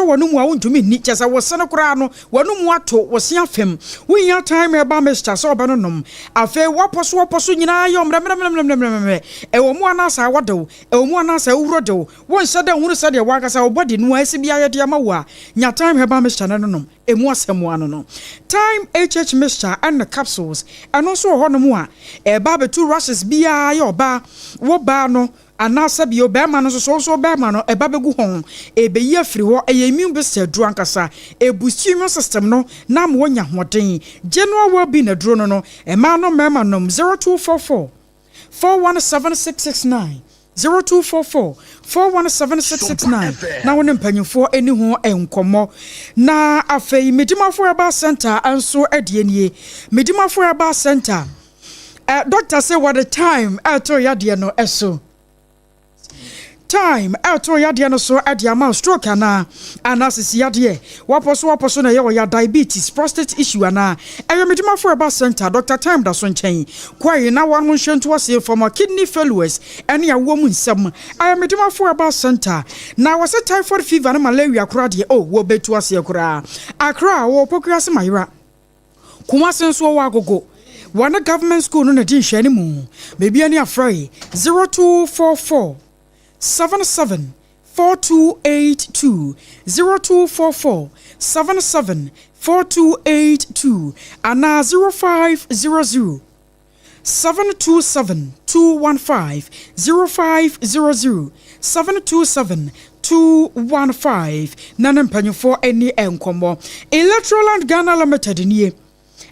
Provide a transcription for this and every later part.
tɔ w'anomu a wontumi nni, kyerɛ sɛ wo se no koraa no, w'anomu ato, wo se afem. Wohia Thyme Herbal Mixture sɛ wobɛnonom. Afei woapɔ so wɔpɔ so nyinaa yɛ mmerɛmmerɛmmerɛmmerɛmmerɛ. Ɛwɔ mu anaasɛ awɔ de wo, ɛwɔ mu anaasɛ awuhuro de wo, wonhyɛ da nhunu sɛdeɛ w'ankasa wo body no asi bi ayɛ de ama wo a, nya Thyme Herbal Mixture no nom. Ɛmu asɛm ara no no. Thyme HH Mixture ne Capsules, ɛno nso wɔ hɔnom a, ɛreba abɛtu rashes biara yɛ ɔbaa, wo baa no, Anaasɛ bio, barima no nso, so wo nso wo barima no, ɛba bɛgu ho, ɛbɛyi afiri hɔ, ɛyɛ immune booster aduro ankasa, ɛboosti immune system no na ama woanya ahoɔden. General Wellbeing aduro no no, mmaa no mmarima nom, 0244 417 669, 0244 417 669, na wo ne mpanyinfoɔ ɛni ho nkɔmmɔ. Na afei, Medimafo Herbal Center nso deɛ nie, Medimafo Herbal Center, Eh, doctor se wɔde time ɛreto yadeɛ no so. Time ɛreto yadeɛ no so ɛde ama stroke anaa anaa sisi yadeɛ. Wɔpɔ so wɔpɔ so na ɛyɛ ɔya diabetes, prostate issue anaa. Ɛyɛ medimafo ɛba center, Doctor Time da so nkyɛn. Kɔe na wɔn nhwɛ nto ase fam kidney failures ɛne awoɔ mu nsɛm. Ɛyɛ medimafo ɛba center. Na wɔsɛ typhoid fever ne malaria koraa deɛ oh wɔbɛtu aseɛ koraa. Accra wɔ Pokuase Mayera. Kumasi nso ɔwɔ Agogo. Wɔne Government School no na ɛdi nhwɛanimu. Baabi ani afrɛ 0244 77 4282, 0244 77 4282 anaa 0500 727 215, 0500 727 215 na ne mpanyinfoɔ ani nkɔmmɔ. Electroland Ghana Limited nie.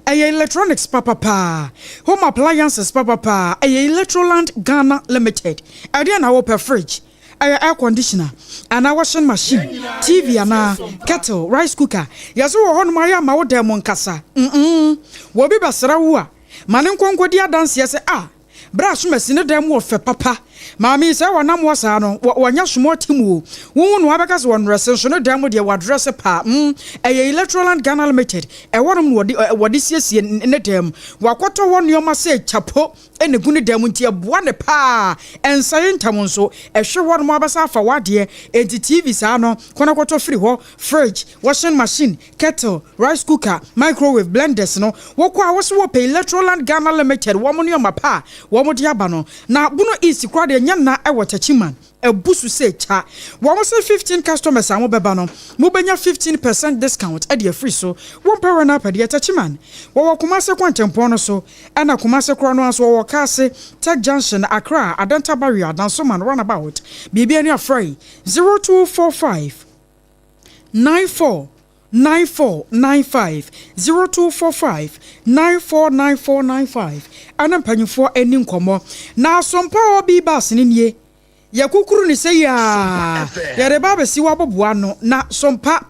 Ɛyɛ electronics papapaa, home appliances papapaa, ɛyɛ Electroland Ghana Limited. Ɛdeɛn na wopɛ, fridge, ɛyɛ air conditioner, anaa washing machine, TV anaa, kettle, rice cooker. Yɛse wɔ hɔnom ayɛ ama wo dan mu nkasa. Mm-mm. Wɔ obi bɛsra wo a, ma ne nkɔ nkɔdi adanseɛ sɛ, ah, Berɛ a Asomasi ne dan mu wɔ fɛ papa. Maame yi sɛ wɔnam hɔ saa no, wɔ wɔnyɛ small team o. Wohu no a wobɛka sɛ wɔnrɛse nso ne dan mu deɛ wɔadrɛse paa. Mm, ɛyɛ Electroland Ghana Limited, ɛhɔnom na wɔde ɛ wɔde siesie ne dan mu. Wakɔtɔ hɔ nneɛma sɛ kyapo na ɛgu ne dan mu nti ɛboa no paa. Ɛnsɛe ntɛm nso. Ɛhwe hɔnom a wobɛsan afa w'adeɛ. Enti TV saa no, kɔ na kɔtɔ firi hɔ. Fridge, washing machine, kettle, rice cooker, microwave, blenders no, wokɔ a wose wopɛ Electroland Ghana Limited wɔn nnoɔma pa a wɔn de aba no. Na Bono East koraa deɛ nyɛ nna wɔ Techiman, abu so sɛ kya. Wɔn se 15 customers a mobɛba no, mobɛnya 15 percent discount de afiri so. Wompɛ wɔn apɛdeɛ Techiman, wɔwɔ Kumasi kwantempɔn no so, ɛna Kumasi korɔ no ara nso wɔwɔ Kaase, Tech Junction, Accra, Adenta Barrier, Dansoman Runabout. Biribi ani afrɛ 0245. 94 94 95 0245 94 94 95 ɛne mpanyinfoɔ ani nkɔmmɔ na asompa a ɔbi baas no nie yɛkukuru ne sɛ yiaa yɛde ba abɛsi wɔ ano na sompa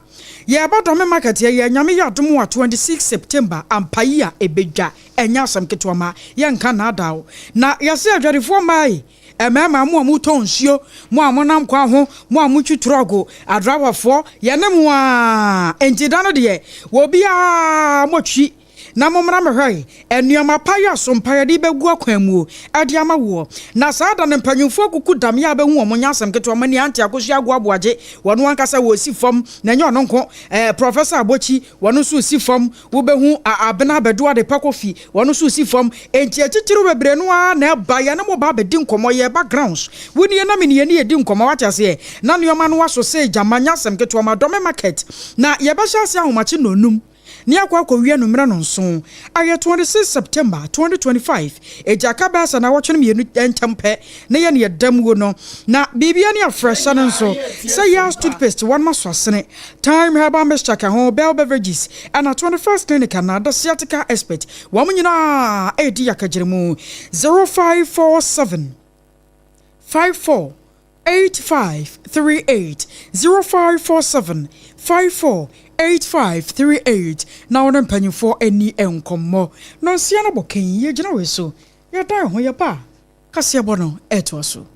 yɛba dɔme market yɛ yɛ nyame yɛ adom a 26 September ampa yi a ɛbɛdwa ɛnyɛ asɛm ketewa ma yɛnka naadaw na yɛsɛ adwadifoɔ mmaa yi Mmarima, mo a motɔn nsuo, mo a monam kwan ho, mo a motwi trɔgo, adraivafoɔ, yɛne mo ara. Enti da no deɛ, obiara motwi na mommra mmɛhwɛ nneɛma pa yi a so mpa yɛde rebɛgu akwan mu de ama woɔ. Na saa da no mpanimfoɔ akuku damyɛ a bɛhu wɔn nyɛ asɛm ketewa. Mani Ante Akosua Agoa Aboagye, wɔn ankasa wɔresi fam, na ɛnyɛ ɔno nko, eh, Professor Abokyi, wɔn nso resi fam. Wobɛhu Abena Abɛdo Adepa Kofi, wɔn nso resi fam. Enti atitiriw bebree no ara na ɛba, yɛne mo ba abɛdi nkɔmmɔ, yɛreba grounds. Wo nie na me nie ne yɛdi nkɔmmɔ, wate aseɛ? Na nneɛma no aso sei gyama, nyɛ asɛm ketewa, ma Dɔme Market. Na yɛbɛhyɛ aseɛ ahomakye nnɔnnum na yɛakɔ akɔwie anwummerɛ nnɔnson. Ɛyɛ 26 September 2025, egya ka bɛyɛ sɛ nnawɔtwe no mmienu ntam pɛ na yɛne yɛda muo no. Na biribiara ne afrɛhyɛ no nso, sɛ Yas toothpaste wɔnom aso asene, Thyme Herbal Mixture ka ho, Bell Beverages, ɛna 21st Clinic anaa The Sciatica Expert, wɔn nyinaa redi akagyinamu. 0547 54 8538 0547 54 8538 na wo ne mpanyimfoɔ ani nkɔmmɔ. Nonsia no bɔ kɛn, yɛgyina wei so, yɛdan ho, yɛba a. Kaseɛbɔ no retoa so.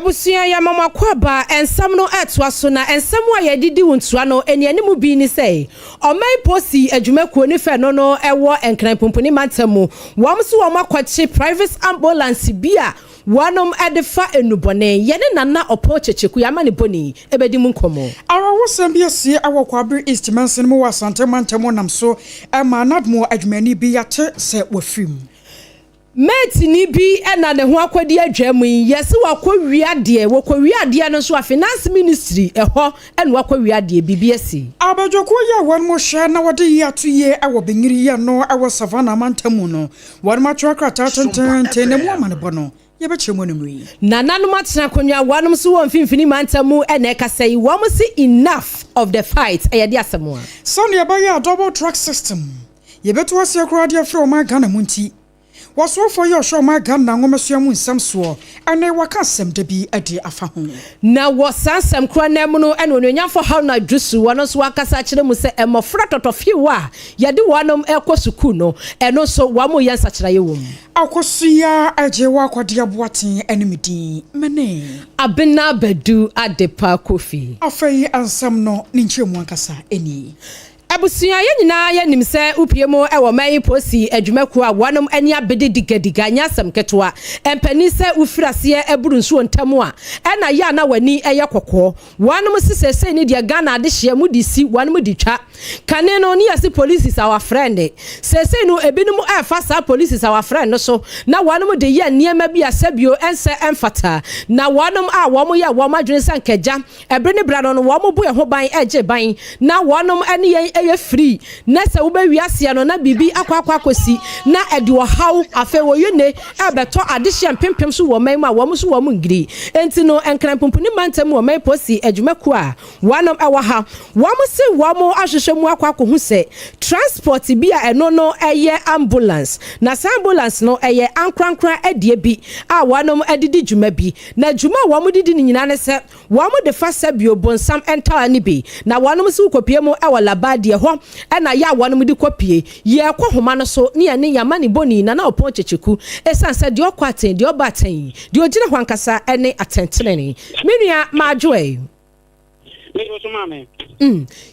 Abusua yɛma mo akwaaba, nsɛm no ɛtoa so na nsɛm a yɛde di wo ntoa no anianimu bi ne sɛ ɔman posi adwumakuo ne fɛ no no ɛwɔ Nkran Pumpuni mantam mu wɔn nso wɔn akɔkye private ambulance bi a wɔnom ɛde fa nnubɔne. Yɛne Nana Ɔpɔn Kyekyeku yɛama ne bɔni ɛbɛdi mu nkɔmmɔ. Awerɛhosɛm bi asie wɔ Kwabre East mansini mu wɔ Asante mantam nam so ma NADMO adwumayɛni bi yɛate sɛ wafiri mu. Mɛtini bi na ne ho akɔdi adwa mu yi, yɛse wakɔ wia adeɛ, wɔkɔ wia adeɛ no nso a Finance Ministry ɛhɔ na wakɔ wia adeɛ, biribi asi. Abadwakuo yi a wɔn hwɛ na wɔde yi ato yie wɔ Benyiri yi ano wɔ Savannah mantam mu no, wɔn atwerɛ krataa tenteenten na emu amanebɔ no yɛbɛkyerɛ mu anwummerɛ yi. Nananom atena akonnwa, wɔnom nso wɔ mfimfini mantam mu na ɛkasa yi, wɔn se enough of the fight, ɛyɛ de asɛm a. Sɛdeɛ ɛbɛyɛ a double track system yɛbɛtu aseɛ koraa de afiri ɔman Ghana mu nti, wɔsoafoɔ yi a ɔhwɛ ɔman Ghana nwomasua mu nsɛm soɔ ɛne waka asɛm da bi de afa ho. Na wɔ saa nsɛm korɔ no mu no ɛna onuonyamfo Haruna Iddrisu wɔno nso wakasa akyerɛ mu sɛ mmɔfra tɔtɔfew a yɛde wɔnom ɛkɔ sukuu no ɛno nso wɔn yɛ nsakyeraeɛ wɔ mu. Akosua agye wɔ akɔde aboaten ne me din mene. Abena Badu Adepa Kofi. Afei nsɛm no ne nkyerɛmu ankasa nie. Abusua yɛn nyinaa yɛnim sɛ wopie mu wɔ man posi adwumakuo a wɔnom ani abede digadiga nyɛ asɛm ketewa. Mpanin sɛ wofiri aseɛ aburu nsuo ntam a ɛna yɛ a na w'ani yɛ kɔkɔɔ. Wɔnom se seesei ne deɛ Ghana adehyeɛ mu de si wɔnom de twa. Kane no ne yɛse police is our friend. Seesei no ebinom ɛrefa saa police is our friend no so na wɔnom de yɛ nneɛma bi a sɛbio ɛnsɛ ɛmfata. Na wɔnom a wɔn yɛ wɔn adwene sɛ nkagya ɛbere ne bra no no wɔn bo ɛho ban ɛgye ban na wɔnom ɛne yɛn ɛyɛ free na sɛ wobɛwi aseɛ no na biribi akɔ akɔ akɔsi na ɛde ɔhaw afei wɔyɛ ne ɛbɛtɔ adehyeɛ mpempem so wɔ man mu a wɔn nso wɔn ngiri. Enti no Nkran Pumpuni mantam wɔ man posi adwumakuo a wɔnom ɛwɔ ha wɔn se wɔn ahwehwɛ mu akɔ akɔhu sɛ transport bi a ɛno no ɛyɛ ambulance na saa ambulance no ɛyɛ ankorankora adie bi a wɔnom ɛdedi dwuma bi na dwuma a wɔn didi ne nyinaa ne sɛ wɔn de fa sɛbio bonsam ntawa ne bi na wɔnom nso kɔpie mu ɛwɔ Labadeɛ hɔ ɛna yɛ a wɔnom de kɔpie yɛkɔ homa no so ne yɛne yɛama ne bɔni Nana Ɔpɔn Kyekyeku ɛsiane sɛ deɛ ɔkɔ atɛn deɛ ɔba atɛn deɛ ɔgyina hɔ ankasa ɛne atɛntenene. Me nua Maadwoe.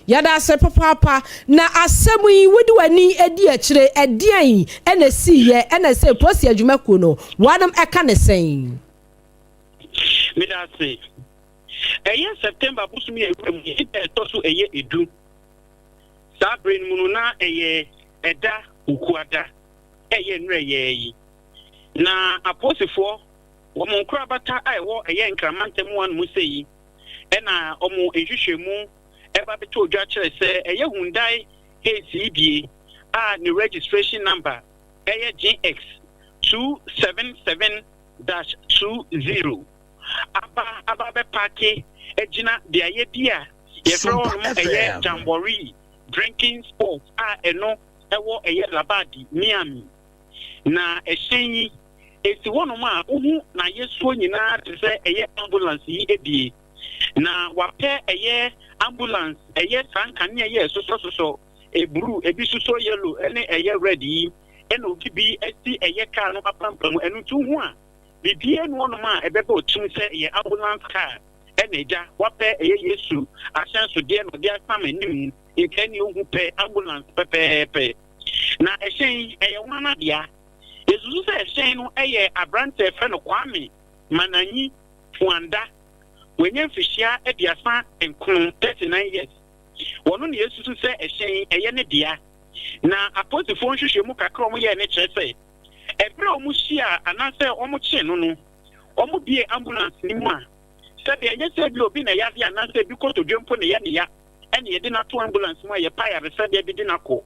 Yɛda ase papaapa na asɛm yi wode w'ani adi akyire ɛdeɛn ɛna esiiɛ ɛna sɛ polisi adwumakuo no wɔnom ɛka ne sɛn? Meda ase. Ɛyɛ September bosom yɛ mu yi da ɛtɔ so ɛyɛ 10. Saa bere no mu no na ɛyɛ ɛda Wukuada ɛyɛ nnura yɛ yi. Na apolisifoɔ wɔn nkorabata a ɛwɔ ɛyɛ Nkramantam anom sɛ yi ɛna wɔn nhwehwɛmu ɛba bɛtɔ odwa kyerɛ sɛ ɛyɛ Hyundai Hiace yi bie a ne registration number ɛyɛ GX 277-20 aba aba bɛpark gyina beaeɛ bi a yɛfrɛ hɔ nom ɛyɛ Jamboree drinking spot a ɛno ɛwɔ ɛyɛ Labadi Miami. Na ɛhyɛn yi esi hɔnom a wohu n'ayɛsuo nyinaa te sɛ ɛyɛ ambulance yi ebie na wapɛ ɛyɛ ambulance ɛyɛ saa nkanea yɛ sosɔsosɔ eburu ebi sosɔ yellow ɛne ɛyɛ red yi ɛna obi bi esi ɛyɛ car no apampam. Ɛno nti ho a biribiara nu hɔnom a ɛbɛbɛ otim sɛ ɛyɛ ambulance car ɛna agya wapɛ ɛyɛ Yesu ahyɛnsodeɛ na ɔde asam anim nka ne ohu pɛ ambulance pɛpɛɛpɛ. Na ɛhyɛn yi ɛyɛ wɔn adea. Yɛsusu sɛ ɛhyɛn no ɛyɛ aberante ɛfɛ no Kwame Mananyi Fuanda, wɔnyɛ mfihyia 39, 39 years. Wɔn na yɛsusu sɛ ɛhyɛn yi ɛyɛ ne dea. Na apolisifoɔ nhwehwɛmu kakra a wɔyɛɛ ne kyerɛ sɛ ɛberɛ a wɔn hyia anaasɛ wɔn kye no no wɔn bie ambulance no mu a sɛdeɛ ɛnyɛ sɛ bi obi na ɛyɛ adeɛ anaasɛ bi kotodwe mpo na ɛyɛ ne ya ɛna yɛde no ato ambulance mu a yɛpa ayaresabea bi de no akɔ,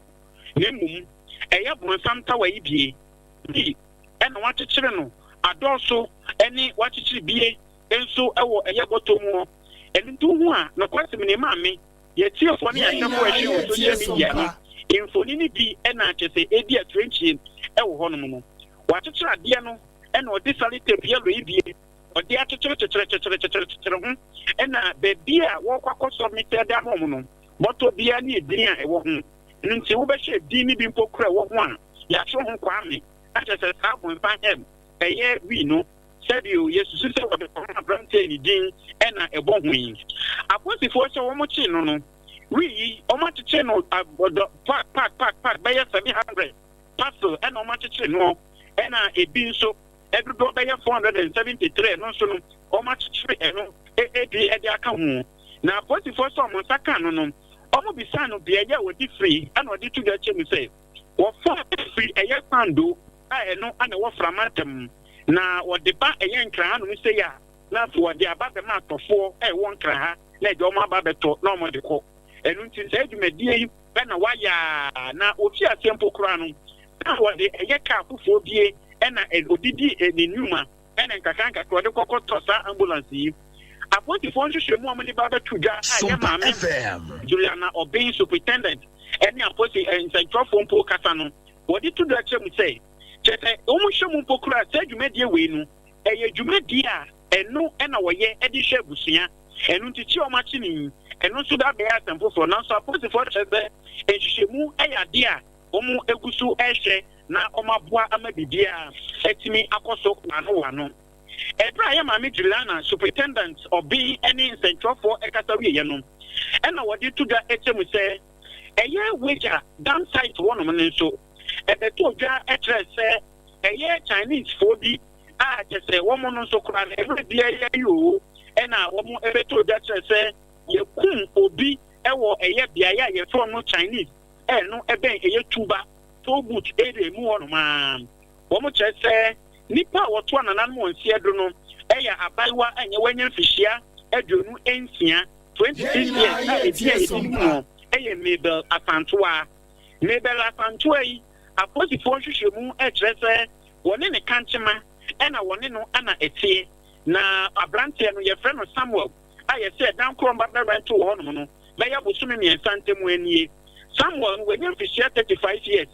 na mmom ɛyɛ bonsam tawa yi bie bi ɛna wakyekyere no adɔɔso ɛne wakyekyere bie nso ɛwɔ ɛyɛ bɔtɔ mu hɔ. Ɛno nti ho a nokwasɛm ne maame yɛtiefoɔ ne yɛahwɛfoɔ a ɛhwɛ wɔ social media no mfoni bi ɛna kyerɛ sɛ ɛdi aturenkyie ɛwɔ hɔnom no wakyekyere adeɛ no ɛna ɔde sellotape yellow yi bie ɔde akyekyere kyekyere kyekyere kyekyere kyekyere ho ɛna baabi a wɔkɔ akɔ submit ɛde ama wɔn no bɔtɔ biara ne edin a ɛwɔ ho. Ɛno nti wobɛhyɛ edin no bi mpo kora ɛwɔ ho a yɛatwerɛ ho Kwame akyerɛ sɛ saa bɔnfa hɛm ɛyɛ wii no. Sɛbio yɛsusu sɛ wɔde kɔma aberanteɛ a ne din na ɛbɔ ho yi. Apolisifoɔ sɛ wɔkyee no no, wii yi, wɔakyekyere no abɔdɔ park park park park bɛyɛ 700 parcel ɛna wɔakyekyere noɔ, ɛna ebi nso dodoɔ bɛyɛ 473 ɛno nso no wɔakyekyere ɛno bi de aka ho. Na apolisifoɔ sɛ wɔn nsa kaa no no, wɔbisaa no beaeɛ a wɔde firi ɛna ɔde to dwa kyerɛ mu sɛ wɔfaa firi ɛyɛ Kwando a ɛno na ɛwɔ Frama ntam, na wɔde ba ɛyɛ Nkran hanom sei a, na afei wɔde aba bɛma atɔfoɔ a ɛwɔ Nkran ha na agya wɔn aba abɛtɔ na wɔde kɔ. Ɛno nti saa dwumadie yi na wɔayɛ a, na wɔfii aseɛ mpo koraa no, na wɔde ɛyɛ kaa foforɔ bie na ɔde di ne nnwuma na nkakrankakra ɔde kɔkɔtɔ saa ambulance yi. Apolisifoɔ nhwehwɛmu a wɔde ba bɛto dwa a ɛyɛ Maame Juliana Obeng, Superintendent, ne apolisi nsɛntwerɛfoɔ mpo kasa no, Wɔde to dwa kyerɛ mu sɛ, kyerɛ sɛ wɔhwɛ mu mpo koraa a, saa dwumadie wei no, ɛyɛ dwumadie a ɛno na wɔyɛ de hwɛ abusua. Ɛno nti kye a wɔakye no yi, ɛno nso da abɛyɛ asɛm foforɔ. Nanso apolisifoɔ kyerɛ sɛ nhwehwɛmu yɛ adeɛ a wɔgu so rehwɛ na wɔaboa ama biribiara atumi akɔ so wɔano wɔano. Ɛberɛ a yɛn maame Juliana, Superintendent Obeng ne nsɛntwerɛfoɔ kasa wieeɛ no, ɛna wɔde to dwa kyerɛ mu sɛ, Ɛyɛ Weija dam site hɔnom no nso, ɛbɛtɔɔ dwa kyerɛɛ sɛ ɛyɛ Chinese foɔ bi a kyɛ sɛ wɔn no nso koraa no ɛberɛ biara yi oo ɛna wɔn ɛbɛtɔɔ dwa kyerɛɛ sɛ yɛkum obi ɛwɔ ɛyɛ beaeɛ a yɛfrɛ no Chinese ɛno ɛbɛn ɛyɛ Tuba toll booth area mu hɔnom a wɔn kyerɛ sɛ nipa a wɔtoa nananom wɔn nseɛ do no ɛyɛ abayewa ɛnyɛ wanya mfihyia 26 26 years a edin a yɛde nim no yɛ Mabel Asantewaa. Mabel Asantewaa yi, apolisifoɔ nhwehwɛmu kyerɛ sɛ wɔne ne kankyema na wɔne no na ɛteɛ. Na aberanteɛ no, yɛfrɛ no Samuel a yɛsɛ ɛdan korɔ mba bɛrɛnto wɔ hɔnom no bɛyɛ bosome mmiɛnsa ntam nie. Samuel no, wanya mfirihyia 35 years.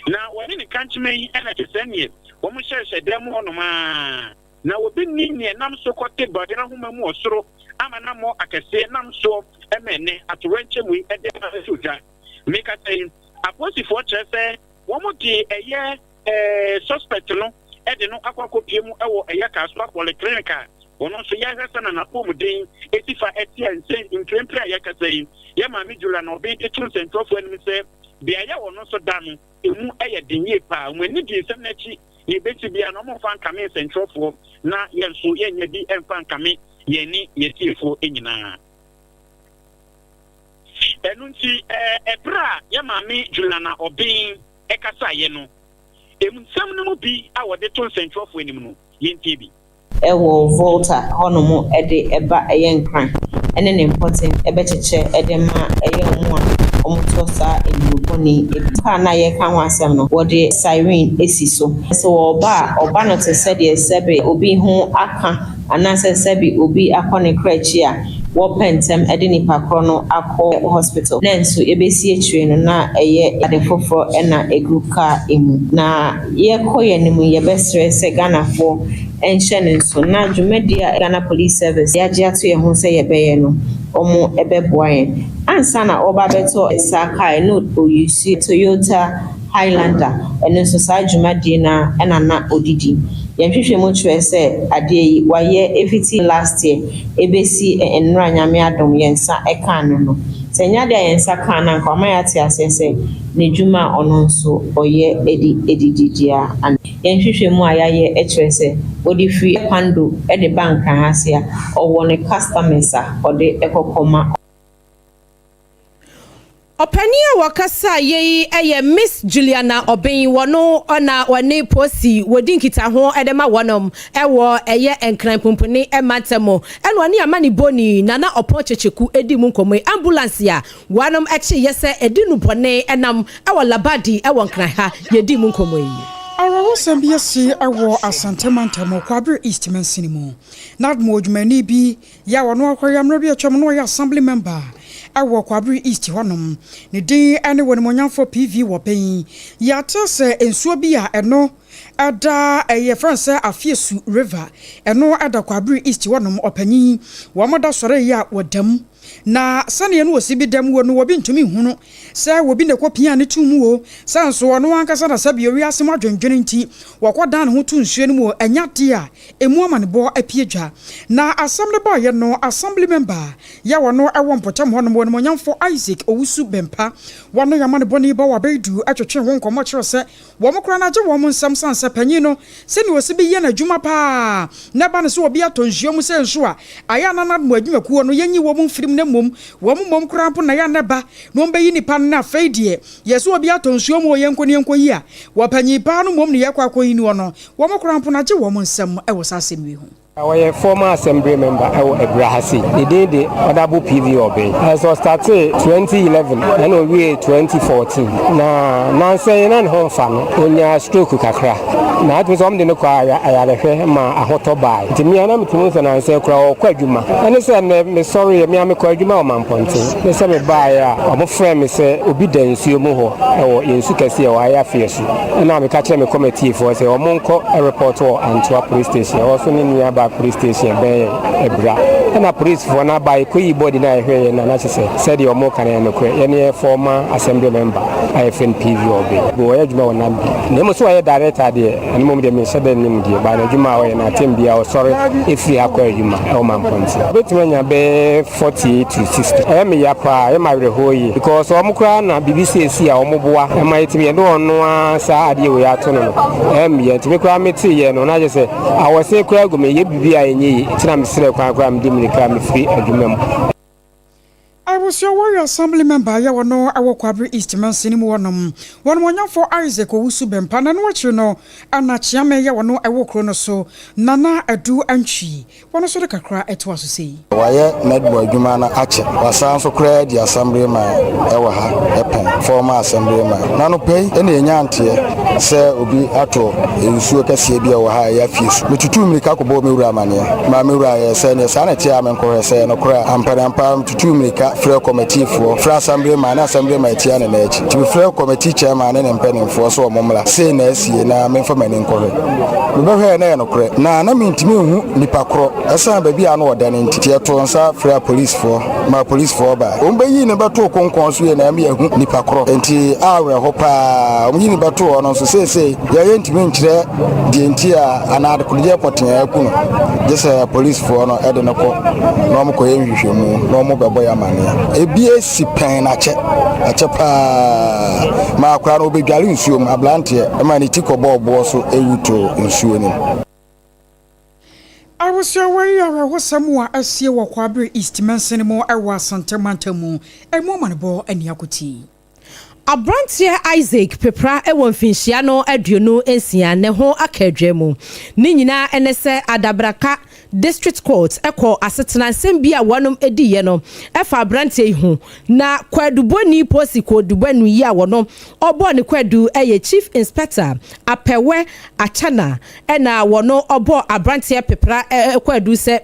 Na wɔne ne kankyema yi na ɛte sɛ neɛ wɔhyɛhyɛ dan mu hɔnom ara. Na obi nnim nea ɛnam so kɔte bɔne ahoma mu wɔ soro ama no ammɔ akɛseɛ nam soɔ ma ɛnnɛ atoyerɛnkyɛm yi de aba abɛto dwa. Mekasa yi, apolisifoɔ kyerɛ sɛ wɔde ɛyɛ suspect no de no akɔ akɔpue mu wɔ ɛyɛ Kasoa Polyclinic a ɔno nso yɛhwɛ sɛnea n'apɔmuden si fa teɛ nsɛ mprempren a yɛkasa yi. Yɛn maame Julia na ɔben de to nsɛntwerɛfoɔ anim sɛ beaeɛ a ɔno nso da no, emu yɛ den yie paa. Wɔn ani di nsɛm no akyi. Nea ebesi biara no, wɔmfa nkame nsɛnkyerɛwfoɔ na yɛn nso yɛnyɛ bi mfa nkame yɛn ne yɛn atiefoɔ nyinaa. Ɛno nti, ɛberɛ a yɛn maame Juliana Obeng kasaeɛ no, emu nsɛm no mu bi a wɔde to nsɛnkyerɛwfoɔ anim no, yɛntie bi. Wɔ Volta hɔnom de ba ɛyɛ Nkran ne ne mpɔtam bɛkyekyɛ de ma ɛyɛ wɔn a wɔtɔ saa nnuro bɔne yi bi. Kaa no a yɛreka ho asɛm no, wɔde siren si so. Sɛ wɔreba a, wɔba no te sɛ deɛ sɛbe obi ho aka anaasɛ sɛbe obi akɔ ne kra akyi a, wɔpɛ ntɛm de nipa korɔ no akɔ hospital. Nanso ɛbɛsi akyire no, na ɛyɛ ade foforɔ na ɛgu kaa mu. Na yɛkɔ yɛn anim yi, yɛbɛsrɛ sɛ Ghanafoɔ nhyɛ no nso na dwumadie a Ghana Police Service yɛagye ato yɛn ho sɛ yɛbɛyɛ no, wɔbɛboa yɛn. Ansa na ɔreba abɛtɔ saa kaa yi, na ɔuse Toyota Highlander, ɛno nso saa dwumadie no ara na na ɔde di. Yɛn nhwehwɛmu kyerɛ sɛ adeɛ yi, wayɛ ɛfiti last year ɛbɛsi nnora Nyame adom yɛn nsa kaa no no. Sɛ ɛnyɛ adeɛ a yɛn nsa kaa no a, anka wama yɛate aseɛ sɛ n'adwuma a ɔno nso ɔyɛ de didi deɛ a. Yɛn nhwehwɛmu a yɛayɛ kyerɛ sɛ ɔde firi Kpando de ba Nkran ha se a, ɔwɔ ne customers a ɔde kɔ kɔma. Ɔpanin a wɔkasaeɛ yi yɛ Miss Juliana Obeng, wɔno na wɔne Posi wɔdi nkitaho de ma wɔnom wɔ ɛyɛ Nkran Pumpuni mantam mu, ɛna ɔne amanibɔni Nana Ɔpɔn Kyekyeku di mu nkɔmmɔ yi. Ambulance a Wɔnom kyeeɛ sɛ ɛdi nnubɔne nam wɔ Labadi wɔ Nkran ha, yɛdii mu nkɔmmɔ yi. Awerɛhosɛm bi asi wɔ Asante mantam Kwabre East mansini mu. NADMO odwumayɛni bi yɛ a ɔno akɔyɛ mmerɛ bi atwam na ɔyɛ Assembly member wɔ Kwabre East hɔnom. Ne din ne Onimuonyamfoɔ PV Wɔbɛn. Yɛate sɛ nsuo bi a ɛno da yɛfrɛ no sɛ Afiesu River, ɛno da Kwabre East hɔnom. Ɔpanyin, wɔn da sɔreeɛ a wɔda mu. Na sɛdeɛ na ɔsi bi dɛm wɔ no obi ntumi nhunu sɛ obi na ɛkɔpiaa no too mu o, sɛ nso ɔno ankasa na sɛdeɛ wiase mu adwendwene nti wɔkɔdan ne ho too nsuo no mu o, ɛnyɛ adeɛ a ɛmu amanebɔ apue dwa. Na asɛm no baeɛ no, Assembly Member yɛ ɔno wɔ mpɔtam hɔnom, Onimuonyamfoɔ Isaac Owusu Bempah, wɔne amanebɔni Bawa Baidu twetwee ho nkɔmmɔ kyerɛɛ sɛ Wɔn koraa no agye wɔn nsam sane sɛ panyin no, sɛnea ɔsi bi yɛ n'adwuma paa na ɛba no sɛ obi atɔ nsuo mu sɛ nso a, ayɛ a na NADMO adwumakuo no yɛnyi wɔn mfiri mu na mmom wɔn mmom koraa mpo na ɛyɛ a na ɛba na wɔbɛyi nnipa no na afei deɛ yɛsɛ obi atɔ nsuo mu o yɛnkɔ na yɛnkɔyi a, wɔ panyin paa no mmom na yɛkɔ akɔyi noɔ no, wɔn koraa mpo no agye wɔn nsam wɔ saa asɛm yi ho. Ɔyɛ former assembly member ɛwɔ Abura ha sei. Ne din de Honourable PV Obeng. Ɛsɛ ɔstartee 2011 ɛna owiee 2014. Na nansa yi na ne ho mfa no, onyaa stroke kakra. Na atumi sɛ wɔn de no kɔ ayarehwɛ ma ahotɔ bae. Nti mea na metumi hu sɛ nansa yi koraa ɔkɔ adwuma. Ɛne sɛ nnɛ mesɔreeɛ, mea mekɔ adwuma wɔ Mampɔnten. Ne sɛ mebaeɛ a wɔfrɛɛ me sɛ obi da nsuo mu hɔ ɛwɔ yɛn nsu kɛseɛ ɛwɔ Ayafeɛ so. Ɛna meka kyerɛɛ me kɔmɛtiifoɔ sɛ wɔn nkɔ report wɔ Antoa police station, ɛhɔ nso ne near by police station ɛbɛn yɛn Abira. Ɛna policefoɔ no aba yɛkɔyii body no a yɛhwɛeɛ no a na kyerɛ sɛ sɛdeɛ wɔn reka no ɛyɛ nokorɛ. Yɛne yɛn former assembly member a yɛfrɛ no PV Obeng. Ɔyɛ adwuma wɔ Nambi. Na mmom sɛ ɔyɛ director deɛ ɛno mmom deɛ menhyɛ da nnim deɛ but n'adwuma a ɔyɛ no atɛm biara ɔsɔre firi ha kɔ adwuma ɛwɔ Mampɔnten. Ɔbɛtumi anya bɛyɛ 48 to 60. Ɛyɛ me ya paa, ɛyɛ me awerɛhoɔ yie because wɔn koraa na biribi sei si a wɔn boa ma yɛtumi yɛde ɔno ara saa adeɛ wei ato no no, ɛyɛ me ya nti me koraa me tee yɛ no na kyerɛ sɛ awɔse koraa gu me yɛ biribi a ɛnyɛ yie nti na me srɛ kwan koraa mede mirika mefiri adwuma mu. Abusua Warrior Assembly Member a yɛwɔ no wɔ Kwabre East mansini mu hɔnom, Wɔnumonyamfo Isaac Owusu Bempah na ɛno akyiri no na Kyeame yɛwɔ no wɔ kuro no so, Nana Adu Antwi. Wɔn nso de kakra toa so sei. Wayɛ Medbɔ adwuma no akyɛ. Wasan nso koraa adi Assemblyman wɔ ha pɛn, former Assemblyman. Na anɔpa yi na yɛnyaa nteɛ sɛ obi atɔ nsuo kɛseɛ bi a ɛwɔ ha a ɛyɛ afie so. Metutuu mmirika kɔbɔɔ me wura amaneɛ maa me wura yɛɛ sɛ neɛ saa na ɛteɛ a menkɔhwɛ sɛ ɛyɛ nokorɛ a. Ampa-ne-ampa ara metutuu mmirika frɛɛ kɔmɛtiifoɔ, frɛɛ Assemblyman ne Assemblyman atia ne nan akyi. Nti mefrɛɛ kɔmɛtii chairman ne ne mpanimfoɔ sɛ wɔn mmra. Sei na asie na memfa m'ani nkɔhwɛ. Mebɛhwɛɛ na ɛyɛ nokorɛ. Na na mentumi nhu nipa korɔ ɛsiane baabi a na ɔda no nti. Nti yɛtoo nsa frɛɛ apolisifoɔ maa apolisifoɔ bae. Wɔn bɛyii no bɛtoo konkɔn so yie na ɛma yɛahu nipa korɔ. Nti awerɛho paa. Wɔn yii no bɛtoo hɔ no nso seesei yɛn yɛntumi nkyerɛ deɛ nti a anaa adekodeɛ pɔtee a aku no. Gye sɛ apolisifoɔ no de no kɔ na wɔn kɔyɛ nhwehwɛmu na wɔn bɛbɔ yɛn amaneɛ. Ebi asi pɛn na akyɛ. Akyɛ paa. Ma akwadaa no ɔbɛdware nsuo mu, abranteɛ, ma ne ti kɔbɔɔ boɔ so wu too nsuo no mu. Abusua wei yɛ awerɛhosɛm a asie wɔ Kwabre East mansini mu wɔ Asante mantam mu. Emu amanebɔ ne akotie. Aberanteɛ Isaac Pepra wɔ mfinhyia no 26, ne ho aka adwa mu. Ne nyinaa ne sɛ Adabraka District Court kɔɔ asetena nsɛm bi a wɔnom diiɛ no fa aberanteɛ yi ho. Na kwaadubɔni Posi Koodubanu yi a wɔno ɔbɔɔ ne kwaadu yɛ Chief Inspector Apɛwɛ Akyana na wɔno ɔbɔɔ aberanteɛ Pepra kwaadu sɛ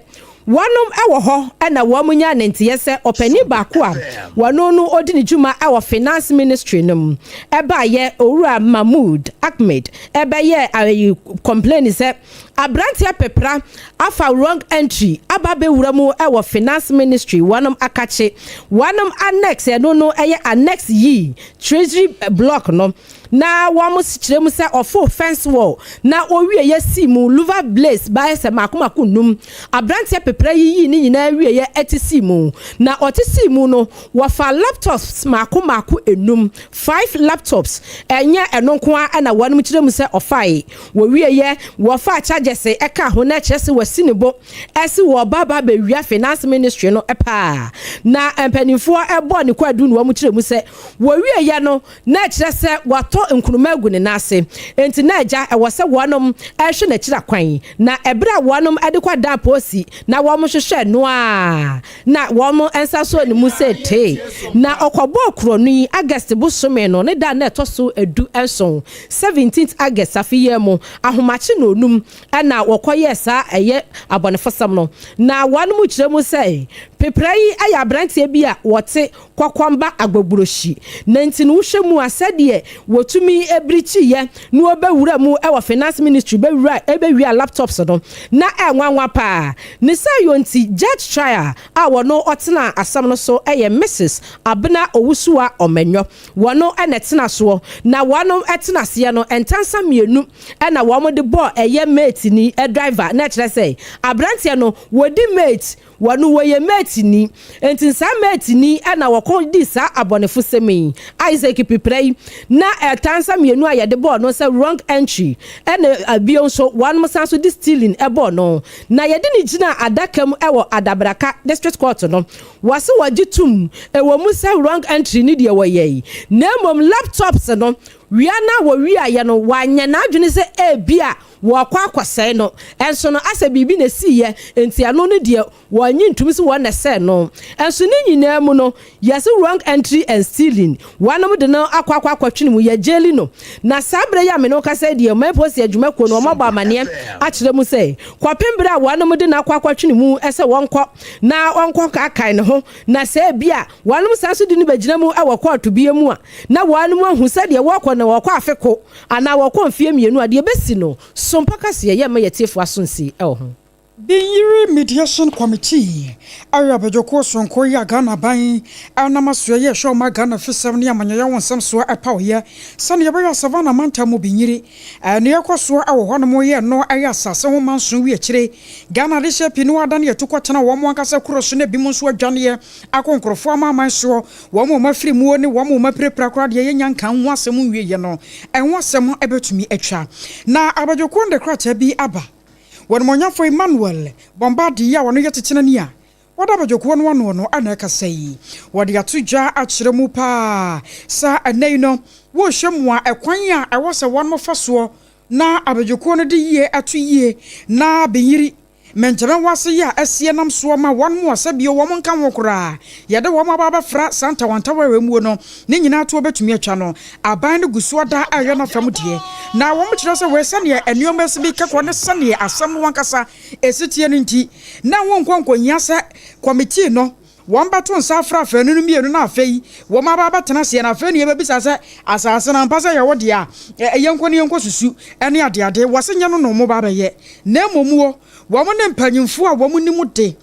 Wɔnom wɔ hɔ na wɔn nyaa ne nteyɛ sɛ ɔpanin baako a wɔno no ɔdi ne dwuma wɔ Finance Ministry no mu baayɛ Owura Mahmood Ahmed bɛyɛɛ ayi complain sɛ abranteɛ pepra afa wrong entry aba abɛwura mu wɔ Finance Ministry wɔnom akakye wɔnom annex ɛno no ɛyɛ annex yi Treasury block no Na wɔkyerɛ mu sɛ ɔfoo fence wall na ɔwieɛ sii mu louver blades bɛyɛ sɛ mako mako nnum. Abranteɛ pepra yi yii ne nyinaa wieɛ te sii mu. Na ɔte sii mu no, wɔfaa laptops mako mako nnum, five laptops. Ɛnyɛ ɛno nko ara na wɔnom kyerɛ mu sɛ ɔfae. Wɔwieɛ, wɔfaa chargers kaa ho na ɛkyerɛ sɛ wasi ne bo se wɔreba aba abɛwia finance ministry no paa. Na mpaninfoɔ bɔɔ ne kwaadu na wɔkyerɛ mu sɛ wɔwieɛ no, Na ɛkyerɛ sɛ watɔ nkruma agu ne nan ase. Enti na agya ɛwɔ sɛ wɔnom hwɛ n'akyiri akwan. Na ɛberɛ a wɔnom de kɔ dan posi na wɔn hwehwɛ no a na wɔn nsa sɔɔ ne mu sɛ tee. Na ɔkɔbɔɔ korɔno yi August bosome no ne da a na ɛtɔ so du nson, seventeenth August, afe yi ara mu, ahomakye nnɔnum na wɔkɔyɛɛ saa ɛyɛ abɔnefosɛm no. Na wɔnom kyerɛ mu sɛ. Peprɛ yi yɛ aberanteɛ bi a wɔte Kɔkɔmba Agbogbrohyi. Na nti no wohwɛ mu a sɛdeɛ wɔtumi birikyiiɛ na wɔbɛwura mu wɔ Finance Ministry bɛwura bɛwia laptops no na ɛnwanwa paa. Ne saa yɔ nti Judge Trial a wɔno ɔtenaa asɛm no so yɛ Mrs Abena Owusuwa Ɔmanyɔ. Wɔno na ɛtena soɔ. Na wɔnom tena aseɛ no ntansa mmienu na wɔn de bɔɔ ɛyɛ mate ni driver na ɛkyerɛ sɛ abranteɛ no wɔdi mate wɔno wɔyɛ mate ni nti saa mate ni na wɔkɔ di saa abɔnefo sɛm yi. Isaac Piprɛ yi na ɛtansa mmienu a yɛde bɔɔ no sɛ wrong entry ɛna bio nso wɔnom san so de stealing ɛbɔɔ no na yɛde ne gyina adaka mu ɛwɔ Adabraka District Court no. Wɔse wɔgye tom, ɛwɔ mu sɛ wrong entry ne deɛ wɔyɛe, na mmom laptops no wia no a wɔwiaeɛ no wanyɛ n'adwene sɛ ebia wɔrekɔ akɔsɛe no, nso no asɛ biribi na esiiɛ nti ɛno no deɛ wɔnnye ntom sɛ wɔn na ɛsɛe no. Nso ne nyinaa mu no yɛse wrong entry and stealing, wɔnom de no akɔ akɔ akɔtwene mu, yɛgyeli no. Na saa berɛ yi a me ne wo kasa yi deɛ Ɔman Polisi Adwumakuo no wɔabɔ amaneɛ akyerɛ mu sɛ kɔpem berɛ a wɔnom de no akɔ akɔtwene mu sɛ wɔnkɔ na ɔnkɔ kaakae ne ho, na sɛ ebia wɔnom san so de no bɛgyina mu wɔ kɔɔto bia mu a, na wɔnom ahu sɛ deɛ wɔkɔ no wɔkɔ afe ko anaa wɔkɔ mfeɛ mmienu a, deɛ ɛbɛsi no so mpa kaseɛ yɛ mma yɛatiefoɔ aso nsi wɔ ho. Binyiri Mediation Committee ayɛ abadwakuo soronko yi a Ghana aban nam asoɛeɛ a ɛhwɛ ɔman Ghana afisɛm ne amanyɔyɛ ho nsɛm soɔ paoeɛ sɛdeɛ ɛbɛyɛ a Savannah mantam mu Binyiri nea ɛkɔ soɔ wɔ hɔnom yɛ no yɛ asase ho manso wi akyire Ghana adehyeɛ pii no adane atukɔtena wɔn ankasa kuro so na ebinom nso adwaneɛ akɔ nkurɔfoɔ amanaman soɔ. Wɔn a wɔafiri muo ne wɔn a wɔapirapira koraa deɛ yɛnnya nkaa ho asɛm nwieeɛ no, ɛho asɛm bɛtumi atwa. Na abadwokuo no de krataa bi aba. Wɔnimonyamfoɔ Emmanuel Bombadi yi a ɔno yɛ titenani a ɔda abadwokuo no ano no na ɛkasa yi. Wɔde ato dwa akyerɛ mu paa sɛ ɛnnɛ yi no wɔrehwɛ mu a ɛkwan a ɛwɔ sɛ wɔfa soɔ na abadwokuo no de yie ato yie na benyiri Mɛnkyɛmɛnwase yi a asie nam soɔ ma wɔn mo a sɛbio wɔn nka ho koraa yɛde wɔn aba abɛfra saa ntawantawa a ɛwɔ no ne nyinaa toɔ bɛtumi atwa no. Aban no gu so ada reyɛ n'afa mu deɛ na wɔn kyerɛ sɛ wei sɛdeɛ nnoɔma si bi kɛkɔ ne sɛdeɛ asɛm no ankasa ɛsi teɛ no nti na wɔnkɔ nkɔhia sɛ kɔmitii no Wɔbɛto nsa afrɛ afanu no mmienu na afei wɔaba abɛtena aseɛ, na afei na yɛbɛbisa sɛ, Asase no, ampa sɛ ɛyɛ wo dea? Yɛnkɔ na yɛnkɔsusu ne adeade. Wɔse nyɛ no na wɔba abɛyɛ, na mmom wo, wɔn ne mpanyimfoɔ a wɔnim de,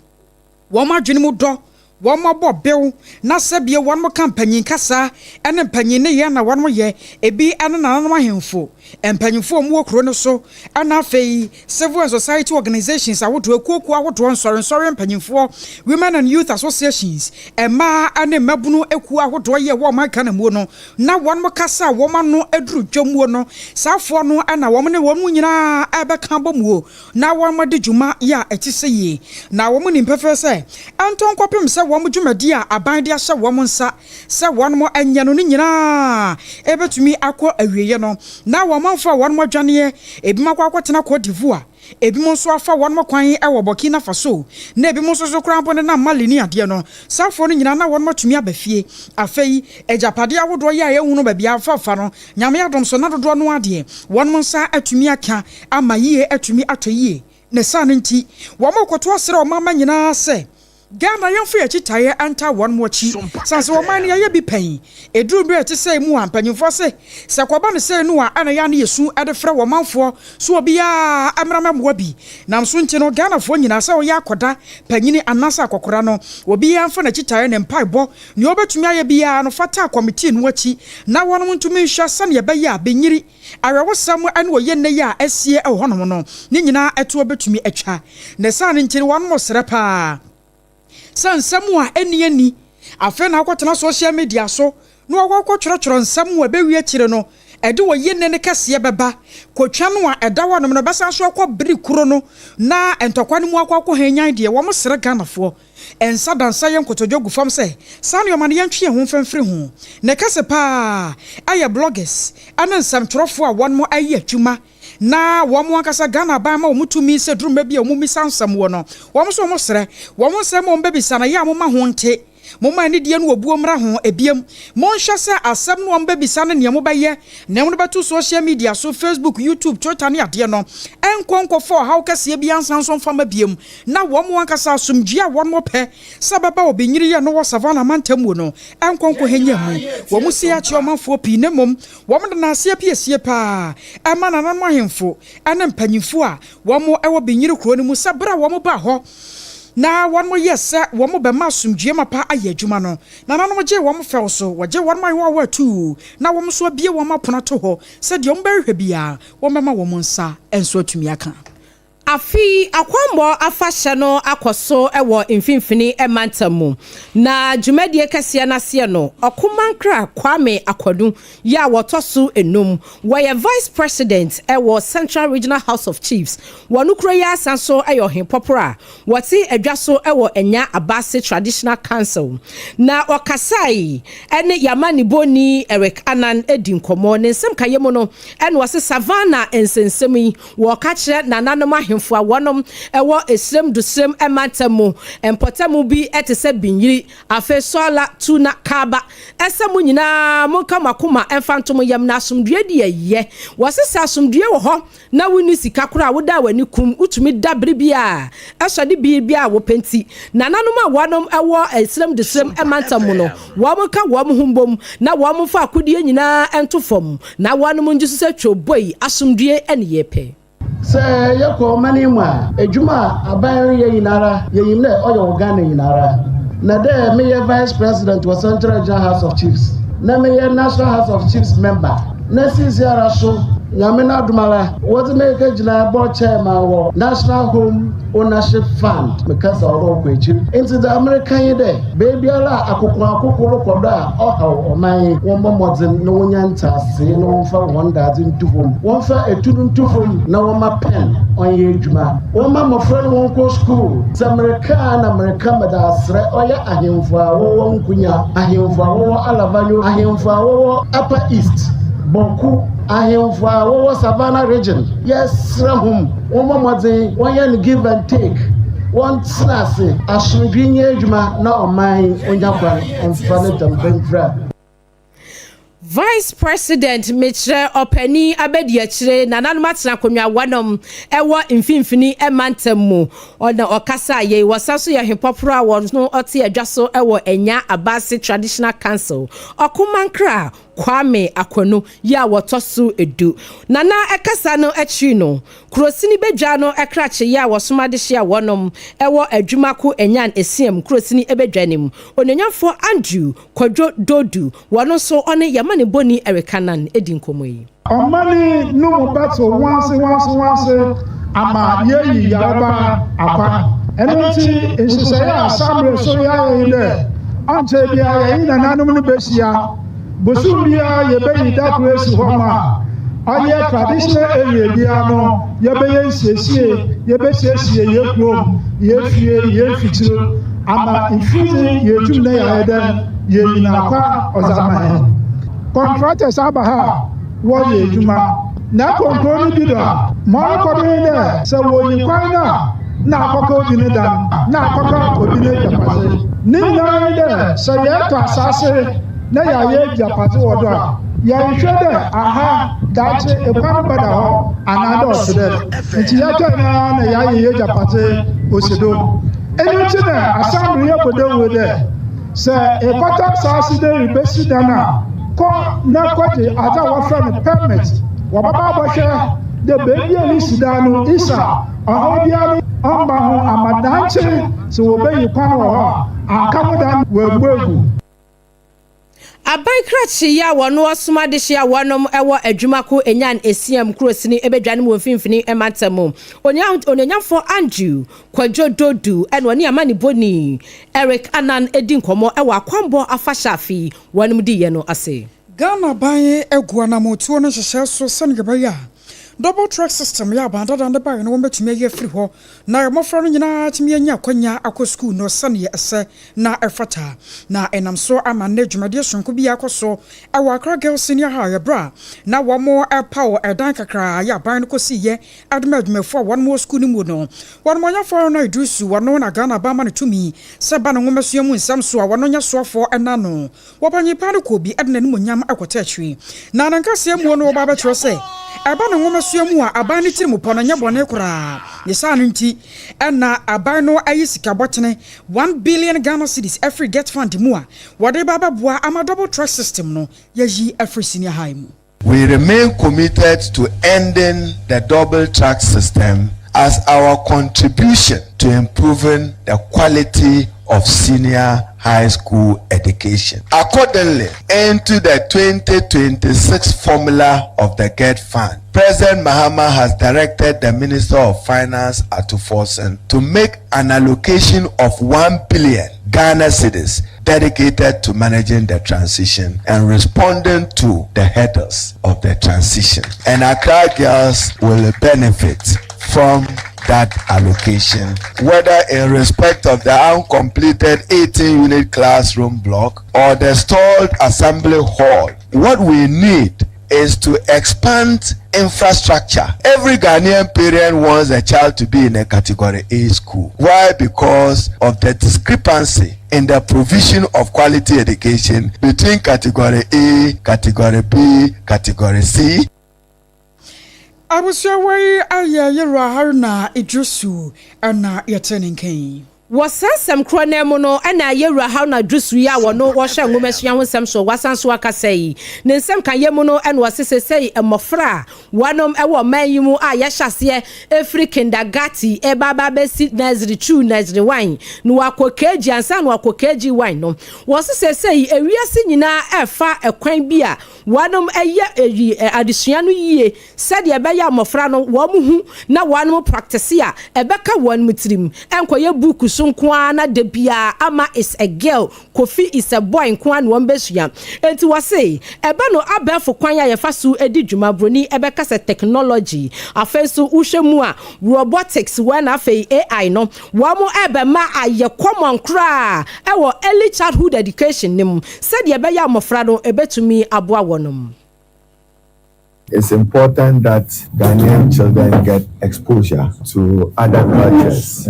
wɔn adwene mu dɔ, wɔabɔ bew, na sɛbio wɔka mpanyin kasa ne mpanyin nneyɛɛ na wɔyɛ, ebi ne nananom ahemfo, mpanyimfo a wɔwɔ kuro no so, ɛna afei Civil and Society Organisations ahodoɔ, akuokuo ahodoɔ, nsɔrensɔre mpanyimfoɔ, Women and Youth Associations, mmaa ne mmabunu akuo ahodoɔ yi a ɛwɔ ɔman Ghana muo no, na wɔn kasa a wɔn ano aduru dwam muo no, saa foɔ no na wɔn ne wɔn nyinaa ɛbɛka abɔ muo na wɔn adi dwuma yi a ɛte sɛ yie. Na wɔn nim pefee sɛ ɛntɔ nkɔpem sɛ wɔn dwumadie a aban de ahyɛ wɔn nsa sɛ wɔn nyɛ no no nyinaa bɛtumi akɔ awieɛ no, na wɔn manfoɔ a wɔn adwaneɛ, ebinom akɔ akɔtena Côte d'Ivoire, ebinom nso afa wɔn kwan wɔ Burkina Faso, na ebinom nso so koraa mpo nenam Mali ne adeɛ no, saafoɔ no nyinaa na wɔn atumi aba fie. Afei, agyapadeɛ ahodoɔ yi a yɛhunu baabi a afafa no, Nyame adom so, na dodoɔ no ara deɛ, wɔn nsa atumi aka ama yie atumi atɔ yie. Ne saa no nti, wɔrekɔto asrɛ ɔmamma nyinaa sɛ, Ghana yɛmfa yɛn akyitaeɛ ntaa wɔn mo akyi sane sɛ ɔman no yɛayɛ bi pɛn. Ɛduru mmerɛ a ɛte sɛi mu a mpanyinfoɔ se sɛ ɛkɔba no sɛi no a ɛna yɛ a ne yɛsu de frɛ wɔn manfoɔ so obiara mmra mmɛmoa bi. Nam so nti no Ghanafoɔ nyinaa sɛ ɔyɛ akɔda, panyini anaasɛ akɔkora no obiara mfa n'akyitaeɛ ne mpaebɔ nea ɔbɛtumi ayɛ biara no fa taa kɔmitii no akyi na wɔnom ntumi nhwɛ sɛdeɛ ɛbɛyɛ a bɛnyiri Awerɛhosɛm ne ɔyɛ nnɛ yi a asie wɔ hɔnom no, ne nyinaa ɛtoɔ bɛtumi atwa. Ne saa no nti no, wɔnom srɛ paa sɛ nsɛm a ɛnni ani afei na akɔtena social media so na wɔakɔ akɔtwerɛtwerɛ nsɛm a ɛbɛwie akyire no ɛde ɔyɛ nnɛ no kɛseɛ bɛba. Kotwa no a ɛda hɔnom no bɛsan so akɔ bere kuro no na ntɔkwa no mu akɔ akɔhanyan deɛ. Wɔn srɛ Ghanafoɔ Nsa da nsa yɛ nkotodwe gu fam sɛ saa nnoɔma no yɛntwe yɛn ho mfa mfiri ho. Ne kɛse paa yɛ bloggers ne nsɛmtwerɛfoɔ a wɔnom ayɛ adwuma na wɔn ankasa Ghana aban ma wɔn tumi sɛ duru mmerɛ bi a wɔn mmisa nsɛm wɔ no wɔn nso wɔn srɛ wɔn nsɛm a wɔn bɛbisa no yɛ a wɔn ma ho nte. Momma anidie ne obuo mmra ho. Ebiem, monhwɛ sɛ asɛm no a mobɛbisa ne nea mobɛyɛ na mode bɛto social media so, Facebook, YouTube, Twitter ne adeɛ no, ɛnkɔ nkɔfa ɔhaw kɛseɛ biara nsan nso mfa mma biom, na wɔn ankasa asomdwoeɛ a wɔpɛ sɛ ɛbɛba wɔ Binyiriyɛ no wɔ Savannah mantam mu no nkɔ nkɔhɛnya mu. Wɔn sie akyerɛ ɔmanfoɔ pii na mmom wɔde nnaase apiesie paa ma nananom ahemfo ne mpanyimfoɔ a wɔwɔ Binyiri kuro no mu sɛ berɛ a wɔbaa hɔ na wɔyɛɛ sɛ wɔbɛma asomdwoeɛ mapa ayɛ adwuma no, nananom gyee wɔn fɛw so, wɔgyee wɔn ayowaawa atuu na wɔn nso abue wɔn apono ato hɔ sɛ deɛ wɔbɛhwehwɛ biara wɔbɛma wɔn nsa nso atumi aka. Afe yi akwammɔ afahyɛ no akɔ so wɔ Mfimfini Mantam mu, na dwumadie kɛseɛ no aseɛ no, Ɔkomankra Kwame Akwadu yi a wɔtɔ so nnum, wɔyɛ Vice President wɔ Central Regional House of Chiefs, wɔn kuro yi ara san nso yɛ Ɔhempɔporɔ a wɔte adwa so wɔ Anya Abase Traditional Council, na ɔkasae ne Yamanibɔni Eric Annan di nkɔmmɔ. Ne nsɛm kaeɛ mu no, ɛna ɔse Savannah nsɛnsɛm yi Wɔka kyerɛ nananom ahemfo a wɔnom wɔ Esrem Dosrem mantam mu mpɔtamu bi te sɛ Binyiri, Afe, Sɔla, Tuna, Kaaba sɛ mo nyinaa monka mo akoma mfa nto mo yam na asomdwoeɛ deɛ yɛ. Wɔse sɛ asomdwoeɛ wɔ hɔ na wonni sika koraa a woda a w'ani kum, wotumi da bere biara sɔ de biribiara a wopɛ nti nananom a wɔnom wɔ Esrem Dosrem mantam mu no Wɔnka wɔn ho mbom na wɔmfa akodie nyinaa nto fam, na wɔnom ngye so sɛ twoboi, asomdwie ne yɛpɛ. Sɛ yɛkɔ ɔman yi mu a, edwuma a aban reyɛ nyinara yenyim dɛ ɔyɛ wɔ Ghana nyinara. Na dɛ meyɛ Vice President wɔ Central Regional House of Chiefs na meyɛ National House of Chiefs member na seseiara so Nyame n'adom ara wɔdze me rekegyina Board Chairman wɔ National Home Ownership Fund. Me kasa ɔrokɔ ekyir ntsi dza mereka nye dɛ, Beebiara a akokoakoko rokɔ do a ɔhaw ɔman yi, wɔmbɔ mbɔdzen na wonnya ntseasee na wɔmfa hɔn daadze nto famu, wɔmfa etur nto famu na wɔmma pen ɔnyɛ edwuma, wɔmma mbofra no wɔnkɔ skuul. Sɛ mereka a na mereka medze aserɛ ɔyɛ ahemfo a wɔwɔ Nkunya, ahemfo a wɔwɔ Alavanyo, ahemfo a wɔwɔ Upper East, Bawku, ahemfo a wɔwɔ Savannah Region, yɛserɛ hom wɔmbɔ mbɔdzen wɔnyɛ no give and take, wɔn. Tsena ase, asomdwee nyɛ edwuma na ɔman yi onya kwan mfa ne dɛmba mfira. Vice President mekyerɛ ɔpanin abadiakyire nananom atena akonnwa wɔnom ɛwɔ mfimfini mantam mu ɔna ɔkasa yei wɔsan so yɛ hepɔporo a wɔn ɔte adwa so ɛwɔ Anya Abase Traditional Council Ɔkomankra Kwame Akwanu yi a wɔtɔ so du. Nana ɛkasa no akyiri no, Kurosini badwa no krakye yi a wɔsoma de hyia wɔnom wɔ Adwumako Anyan Esiam Kurosini badwa no mu, Onuonyamfoɔ Andrew Kwadwo Dodu, wɔno nso ɔne Yamanebɔni Eric Annan di nkɔmmɔ yi. Ɔman no mu bɛtsew waase waase waase ama yeeyi yarba akwa. Ɛno ntsi, nhyehyɛɛ a Samre so yɛayɛ nye dɛ, ɔnnkyɛr biara yɛnye nananom no behyia. Bosoom biara yebeyi da kor esi hɔ ma ɔyɛ traditional area biara no yɛbɛyɛ nsiesie, yebesiesie hɛn kurom, hɛn fie, hɛn mfikyir ama mfir dze yeetum na yɛayɛ dɛn, yeenyin akwa ɔdze ama hɛn. Contractors aba ha a wɔreyɛ edwuma na ekɔ nkurow no bi do a, ma ɔrokɔ do nye dɛ sɛ wonnyi kwan no a nna akɔka obi ne dan, na akɔka obi n'egyapadze. Ne nyinara nye dɛ sɛ yɛtɔ asaase na yɛayɛ egyapadze wɔ do a, yɛnnhwɛ dɛ aha daakye kwan bɛda hɔ anaadɛ ɔtse dɛn. Ntsi yɛtɔe no ara na yɛayɛ hɛn egyapadze osi do. Eno ntsi na asamber yɛbɔ dawur dɛ sɛ ekɔtɔ asaase dɛ iribesi dan a, kɔ na kɔgye adze a wɔfrɛ no permit. Wɔbɛba abɔhwɛ dɛ beebi a irisi dan no isa ɔhaw biara ɔmmba ho ama daakye sɛ wobeyi kwan wɔ hɔ a, anka wo dan no woemmbu egu. Aban krakye yi a wɔn ɔsom adehye a wɔnom wɔ adwuma ko Enyan Esiam kurosini bɛdwanem wɔ mfimfini mantam mu. Onuonyamfoɔ Andrew Kwadwo Dodu ɛna ɔne amanebɔni Eric Annan di nkɔmmɔ wɔ akwanbɔ afahyɛ afe yi wɔnom diiɛ no ase. Ghana aban agu anammɔntuo no nhyehyɛe so sɛnea ɛbɛyɛ a. Double track system yɛ aban dada no baeɛ no wɔbɛtumi ayi afiri hɔ na mmɔfra no nyinaa atumi anya akwanya akɔ sukuu no sɛneɛ ɛsɛ na ɛfata. Na ɛnam so ama nnɛ dwumadie sononko bi akɔ so wɔ Accra Girls Senior High ɛberɛ a na wɔrepaw ɛdan kakra a aban no kɔsiiɛ de ma adwumayɛfoɔ a wɔn wɔ sukuu no mu no. Wɔn ɔyɛfoɔ Haruna Iddrisu, wɔno na Ghana aban ma no tumi sɛ ba no nwomasua mu nsɛm so a wɔno nyɛ soafoɔ ɛna no. Wɔpanyin paa no kɔɔ bi de n'animuonyam kɔtaa akyiri. Na ne nkaseɛ muo no wɔba abɛkyerɛ sɛ ɛba no nwomasua mu a aban no tirimupɔ no nyɛ bɔne koraa. Ne saa no nti na aban no ayi sika bɔtene one billion Ghana cedis afiri GETFund mu a wɔde reba abɛboa ama double track system no yɛayi afiri senior high mu. We remain committed to ending the double track system as our contribution to improving the quality of senior high school education. Accordingly, into the 2026 formula of the GETFund, President Mahama has directed the Minister of Finance, Ato Forson, to make an allocation of 1 billion Ghana cedis dedicated to managing the transition and responding to the hurdles of the transition. And Accra girls will benefit from that allocation, whether in respect of the uncompleted 18-unit classroom block or the stalled assembly hall. What we need is to expand infrastructure. Every Ghanaian parent wants a child to be in a category A school. Why? Because of the discrepancy in the provision of quality education between category A, category B, category C. Abusua wei ayɛ Yewura Haruna Iddrisu na yɛte ne nka yi. Wɔ saa nsɛm korɔ no ara mu no na Yewura Haruna Iddrisu yi a wɔno wɔhwɛ nwomasua ho nsɛm so wasan so akasa yi. Ne nsɛm ka yɛ mu no na ɔse sesei mmɔfra a wɔnom wɔ ɔman yi mu a yɛhyɛ aseɛ firi kindergarten reba aba abɛsi nursery two, nursery one na wakɔ KG ansa na wakɔ KG one no, wɔse sesei ewiase nyinaa ɛrefa kwan bi a wɔnom yɛ eyi adesua no yie sɛdeɛ ɛbɛyɛ a mmɔfra no wɔn hu na wɔn practice a ɛbɛka wɔn tirim, ɛnkɔyɛ book so nko ara na da biara Ama is a girl, Kofi is a boy nko ara na wɔn bɛsua. Enti wɔse ɛbɛ no abɛɛfo kwan a yɛfa so di dwuma, broni ɛbɛka sɛ technology, afei nso wohwɛ mu a robotics wɔ na afei AI no wɔn ɛbɛma ayɛ common koraa ɛwɔ early childhood education no mu sɛdeɛ ɛbɛyɛ a mmɔfra no ɛbɛtumi aboa wɔnom. It's important that Ghanaian children get exposure to other cultures,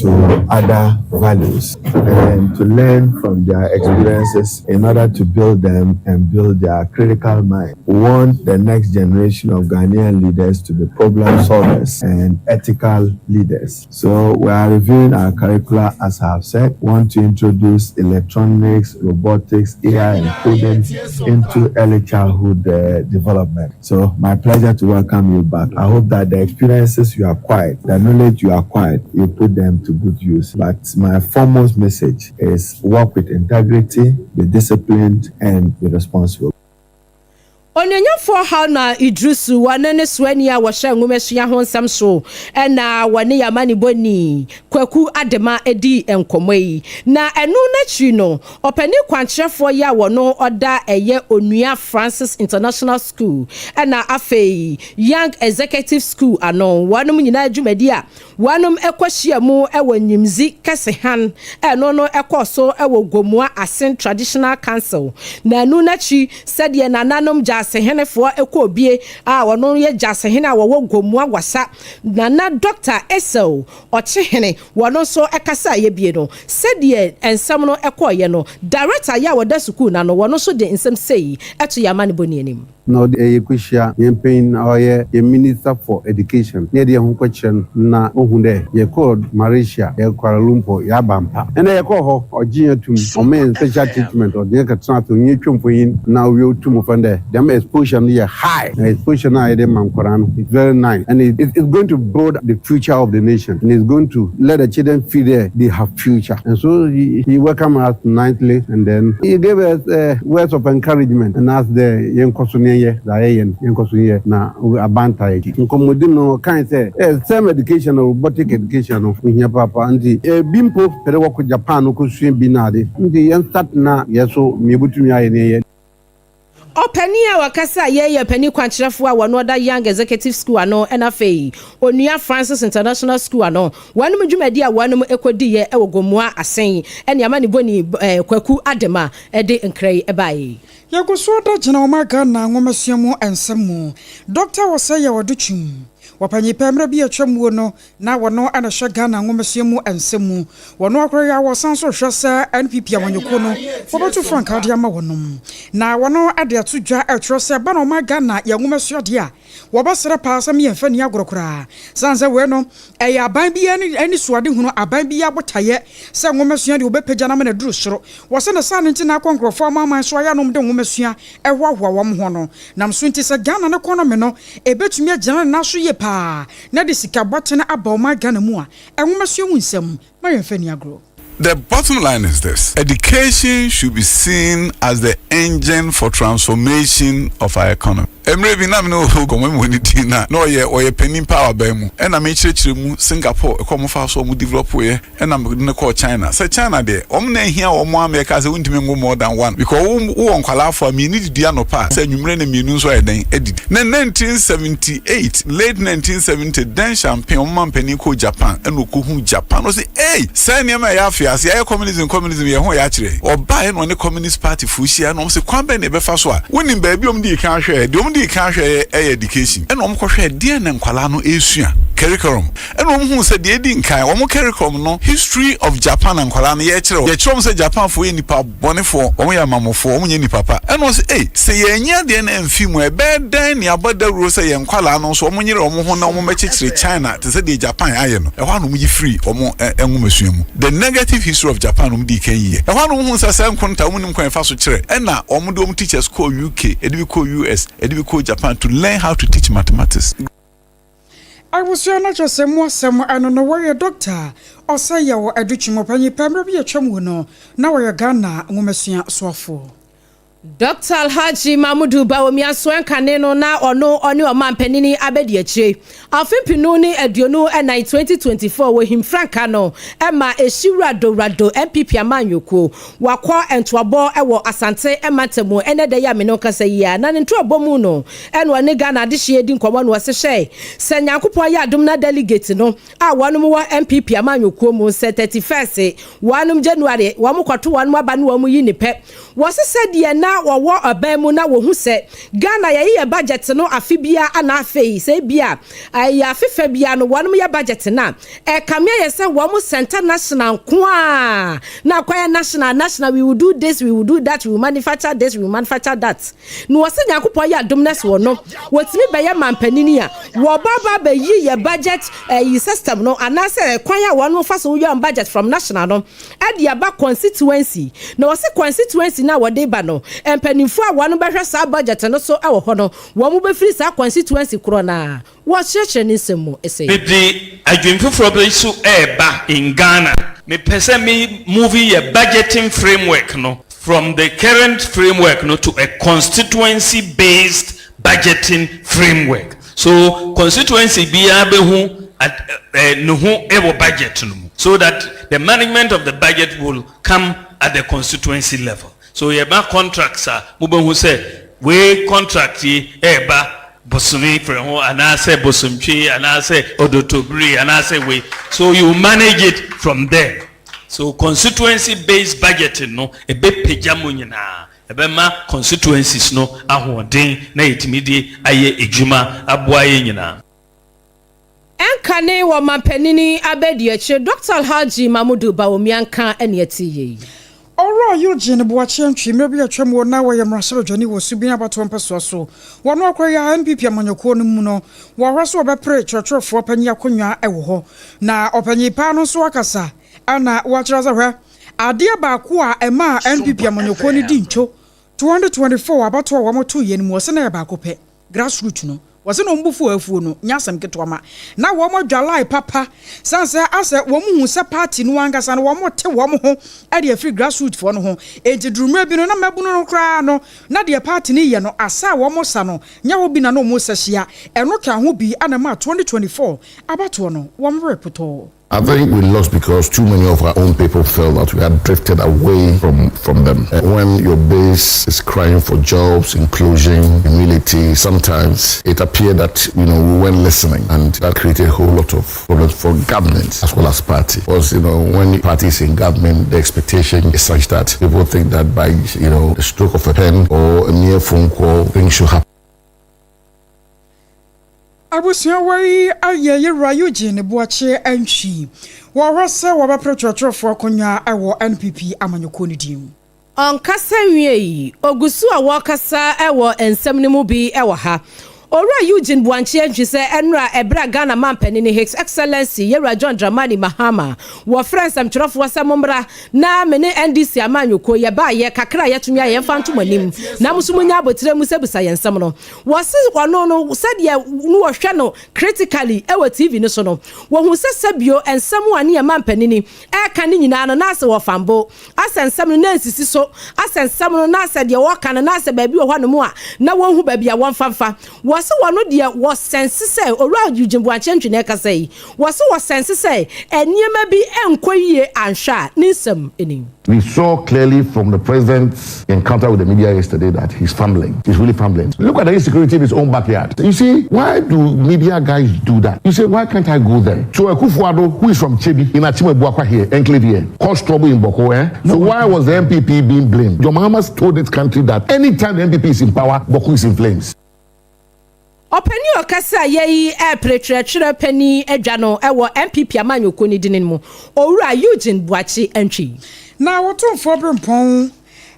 to other values, and to learn from their experiences in order to build them and build their critical mind. We want the next generation of Ghanaian leaders to be problem solvers and ethical leaders. So we are reviewing our curricula, as I have said, want to introduce electronics, robotics, AI, and coding into early childhood development. So my pleasure to welcome you back. I hope that the experiences you acquired, the knowledge you acquired, you put them to good use. But my foremost message is work with integrity, be disciplined, and be responsible. Onuonyamfoɔ Haruna Iddrisu, wɔne ne soani a wɔhyɛ nwomasua ho nsɛm so na wɔne yɛn amanebɔni Kwaku Adema dii nkɔmmɔ yi. Na ɛno no akyiri no, ɔpanin kwankyerɛfoɔ yi a wɔno ɔda ɛyɛ Onua Francis International School ɛna afei Young Executive School ano, wɔnom nyinaa dwumadi a wɔnom kɔ hyia mu wɔ Nyimdzi kɛse han ɛno no ɛkɔɔ so wɔ Gomoa Asen Traditional Council. Na ɛno n'akyi sɛdeɛ nananom Gyasehenefoɔ kɔɔ bie a ɔno yɛ Gyasehene a wɔwɔ Gomoa Wassa, Nana Dɔkta Esau Ɔkyehene, wɔno nso kasaeɛ bie no, sɛdeɛ nsɛm no kɔeɛ no, Director yɛ a ɔda sukuu no ano, wɔno nso de nsɛm sei to yɛn amanebɔni anim. Na ɔde yɛkɔhyia hɛn panyin a ɔyɛ hɛn Minister for Education na yɛde hɛnho kɔkyerɛ no na ohun dɛ yɛkɔr Malaysia, yɛkɔr Kuala Lumpur, yɛaba ampa. Ndɛ yɛkɔr hɔ, ɔgyee hɛn tum, ɔmaa hɛn special treatment, ɔdze hɛn kɛtsenaa ase, ɔnye hɛn twaa mfonyin na owie otuu mu fa dɛ dɛm exposure no yɛ high na exposure no a yɛdze ma nkwadaa no it's very nice and it it's going to build the future of the nation and it's going to let the children feel dɛ they have future and so he he welcomed us nicely and then he gave us uh, words of encouragement and asked dɛ yɛnkɔ so na yɛnyɛ dza yɛyɛ no, yɛnkɔ so nyɛ na aban taa yɛn akyi. Nkɔmbɔdzi mu no, ɔkãe sɛ, eh, STEM education na robotic education no ho hia paapa, ntsi bi mpo pɛ dɛ wɔkɔ Japan kosua bi na adze, ntsi yɛn start na yɛ so ma yebotumi ayɛ na yɛyɛ. Ɔpanin a ɔkasa yɛ yɛ panin kwankyerɛfoɔ a wɔno ɔda Young Executive School ano ɛna afei Onua Francis International School ano. Wɔnom dwumadi a wɔnom kɔdiiɛ wɔ Gomoa Asen ɛne amanebɔni Kwaku Adema de nkra yi baeɛ. Yɛgu so da gyina ɔman Ghana nwomasua mu nsɛm mu. Dɔkta Osei Ɔdutwum, Ɔpanyin pɛ mmerɛ bi a atwa muo no na wɔno na ɛhwɛ Ghana nwomasua mu nsɛm mu. Wɔno akora yi ara wɔsan nso rehwɛ sɛ NPP amanyɔkuo no wɔbɛto frankaa de ama wɔnom. Na wɔno de ato dwa rekyerɛ sɛ ɛba no ɔman Ghana yɛn nwomasua deɛ a, Wɔbɛsrɛ paa sɛ meyɛmfa nni agorɔ koraa. Sane sɛ wei no, ɛyɛ aban biara anisoadehunu, aban biara botaeɛ sɛ nwomasua deɛ wɔbɛpagya no ama no aduru soro. Wɔse ne saa no nti na akɔ nkorɔfoɔ amanaman so ayanom de nwomasua hoahoa wɔn ho no. Nam so nti sɛ Ghana no kɔnɔme no ɛbɛtumi agyina ne nan so yie paa na de sika bɔtene aba ɔman Ghana mu a, nwomasua mu nsɛm ma yɛmfa nni agorɔ. The bottom line is this education should be seen as the engine for transformation of our economy. Mmerɛ bi na me ne nkɔmmɔ mu ne din na na ɔyɛ ɔyɛ panin paa wɔ aban mu ɛna mekyerɛkyerɛ mu Singapore ɛkɔ wɔn fa so wɔn develop yɛ ɛna mede no kɔɔ China sɛ China deɛ wɔn na ehia wɔn ama yɛka sɛ wontumi nwo more than one because wo wowɔ nkwadaa afɔ a mmienu didi anɔpa a sɛ anwummerɛ na mmienu nso ayɛ dɛn adidi na 1978 late 1970 Deng Xiaoping wɔn mampanin kɔɔ Japan ɛna ɔkɔhu Japan ɔsɛ Ei! Saa nneɛma a ɛyɛ afe ase, yɛayɛ communism, communism, yɛn ho yɛ akyerɛ. Ɔbaeɛ na ɔne Communist Party foɔ hyia na wɔn se kwan bɛn na yɛbɛfa so a, wonim baabi a wɔn dii kan hwɛɛ, deɛ wɔn dii kan hwɛɛ yɛ education, ɛna wɔn kɔhwɛɛ deɛn na nkwadaa no resua, curriculum, ɛna wɔn huu sɛ deɛ ɛdi nkan, wɔn curriculum no, history of Japan na nkwadaa no yɛrekyerɛ wɔn, yɛkyerɛ wɔn sɛ Japan foɔ yɛ nnipa bɔnefoɔ, wɔn yɛ amamofoɔ, wɔn nyɛ nnipa pa, ɛna wɔn se ei, sɛ yɛanyi adeɛ no amfi mu a, ɛbɛyɛ dɛn na yɛabɔ dawuro sɛ yɛn nkwadaa no nso wɔn nyere wɔn ho na wɔn mmɛkyekyere China te sɛ deɛ Japan ayɛ no, ɛhɔ ara na wɔyi firii wɔn nwomasua mu. The Negative History of Japan na wɔdii kan yiiɛ. Ɛhɔ ara na wɔhuu sɛ saa nkonta a wɔnnim kwan a ɛfa so kyerɛ, ɛna wɔde wɔn teachers kɔɔ UK, ɛde bi kɔɔ US, ɛde bi kɔɔ Japan to learn how to teach mathematics. Abusua no kyerɛ sɛ mu asɛm ɛno no wɔyɛ Dɔkta Ɔsɛeyaw Adutwum ɔpanyin pɛ mmerɛ bi atwam mu no na ɔyɛ Ghana nwomasua soafoɔ. Dɔkta Alhaji Mamudu Bawumia nso ɛnkane no na ɔno ɔne ɔmanpanini abɛdi akyire. Afe 2024, 2024, wɔhim frankaa no ma Ehyi Wurado Wurado NPP amanyɔkuo. Wakɔ ntoabɔ wɔ Asante mantam ɛnɛ da yi a me ne wo kasa yi ara. Na ne ntoabɔ mu no ɛna ɔne Ghana adehyeɛ di nkɔmmɔ na ɔse hwɛ sɛ Nyankopɔn ayɛ adom na delegate no a wɔnom wɔ NPP amanyɔkuo mu sɛ 31st wɔnom January wɔn kɔto wɔnom aba ne wɔn yi ne pɛ. Wɔse sɛdeɛ na wɔwɔ ɔban mu na wɔhu sɛ Ghana yɛyeyɛ budget no afe biara ana afei sɛ ebia ɛyɛ afe fɛ biara no wɔnom yɛ budget no a ɛkame ayɛ sɛ wɔn center national nko ara na akɔyɛ national national we will do this we will do that we will manufacture this we will manufacture that na wɔse Nyankopɔn yɛ adom na sɛ wɔno wɔtumi bɛyɛ manpanini a wɔba aba abɛyi yɛ budget ɛyi system no anaasɛ kwan a wɔnom fa so yɛ wɔn budget from national no de aba constituency na wɔse constituency no a wɔde ba no mpanimfoɔ a wɔn bɛhwɛ saa budget no so wɔ hɔ no wɔn bɛfiri saa constituency korɔ no ara. Wɔkyerɛkyerɛ ne nsɛm mu sei. Mede adwene foforɔ bi nso reba in Ghana. Mepɛ sɛ me move yɛ budgeting framework no from the current framework no to a constituency based budgeting framework. So constituency biara bɛhu ne ho wɔ budget no mu so that the management of the budget will come at the constituency level. So yɛma contracts a mobɛhu sɛ wei contract yi ɛreba bosome frɛ ho anaasɛ bosomtwe anaasɛ odotobiri anaasɛ wei. So you manage it from there. So constituency based budgeting no ɛbɛpagya mo nyinaa. Ɛbɛma constituencies no ahoɔden na yɛtumi de ayɛ adwuma aboa yɛn nyinaa. Ɛnkane wɔ Ɔmanpanini abadiakyire Dɔkta Alhaji Mamudu Bawumia nka ne ɛte yei. Owura Eugene Boakye Antwi, mmerɛ bi a atwam wɔ na ɔyɛ mmarahyɛbadwani wɔ Subin abatoɔ mpɛsoa so wɔ no akɔyɛ a NPP amanyɔkuo no mu no, wɔhwɛ sɛ ɔbɛpere kyerɛkyerɛfoɔ panyin akonnwa wɔ hɔ. Na ɔpanyin paa no nso akasa na wakyerɛ sɛ hwɛ, adeɛ baako a ɛmaa NPP amanyɔkuo no di ntwo 2024 abatoɔ a wɔtoeɛ no mu, ɔse na ɛyɛ baako pɛ, grassroot no. Wɔse na wɔn bo fuw afuo no nyɛ asɛm ketewa ma na wɔn adwalae papa sane sɛ asɛ wɔn hu sɛ party no ankasa no wɔn te wɔn ho de afiri grassroot foɔ no ho enti duru mmerɛ bi no na mmabunu no koraa no na deɛ party no yɛ no asa a wɔn sa no nyɛ hɔ bi na na wɔn sa hyia ɛno ka ho bi na ɛmaa 2024 abatoɔ no wɔn werɛ potɔɔ. I think we lost because too many of our own people felt that we had drifted away from, from them. When your base is crying for jobs, inclusion, humility, sometimes it appeared that you know we weren't listening, and that created a whole lot of problems for government as well as party. Because you know when party is in government, the expectation is such that people think that by you know the stroke of a pen or a mere phone call, things should happen. Abusua wei ayɛ Yewura Eugene Boakye Antwi. Wɔhwɛ sɛ wɔbɛpere twerɛtwerɛfoɔ akonnwa wɔ NPP amanyɔkuo no din mu. Ɔnkasa nwiei, ogu so a wɔrekasa wɔ nsɛm no mu bi wɔ ha. Owura Eugene Boankye Antwi sɛ ɛnora ɛberɛ a Ghana manpanini His Excellency Yewura John Dramani Mahama wɔfrɛ nsɛmtwerɛfoɔ sɛ mommra na me ne NDC amanyɔkuo yɛbaayɛ kakra a yɛatumi ayɛ yɛmfa nto mo anim na mo nso monya abotire musabisa yɛn nsɛm no. Wɔse ɔno no sɛdeɛ no wɔhwɛ no critically wɔ TV no so no wɔhu sɛ sɛbio nsɛm a ne yɛn manpanini ɛreka ne nyinaa no na asɛ wɔfambo asɛ nsɛm no na nsisi so asɛ nsɛm no na asɛ deɛ wɔka no na asɛ baabi wɔ hɔnom a na wɔnhu baabi a wɔmfa mfa. Wɔse wɔno deɛ wɔsɛnse sɛ Owura Eugene Boakye Antwi na ɛkasa yi wɔse wɔsɛnse sɛ nneɛma bi nkɔ yie anhwɛ a ne nsɛm ni. We saw clearly from the president's encounter with the media yesterday that he's fumbling. He's really fumbling. Look at the insecurity in his own backyard. You see, why do media guys do that? You say, why can't I go there? So Akufo-Addo, who is from Kyebi, in Akyem Abuakwa here, enclave here, caused trouble in Bawku, eh? So why was the NPP being blamed? John Mahama told this country that anytime the NPP is in power, Bawku is in flames. Ɔpanin a ɔkasa a yɛyi repere twerɛtwerɛ panin adwa no wɔ NPP amanyɔkuo no dini no mu, Owura Eugene Boakye Antwi. Na Otumfoɔ Berempɔn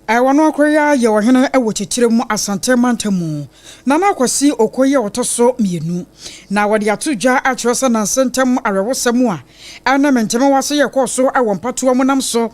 wɔn akɔyɛ ayɛ ɔhene wɔ Kyekyerem mu Asante mantam mu. Nana Akwasi Okoye a ɔtɔ so mmienu. Na wɔde ato dwa akyerɛ sɛ nansa ntam awerɛhosɛm a ɛne mentemewase yɛ kɔɔ so wɔ mpatoa mu nam so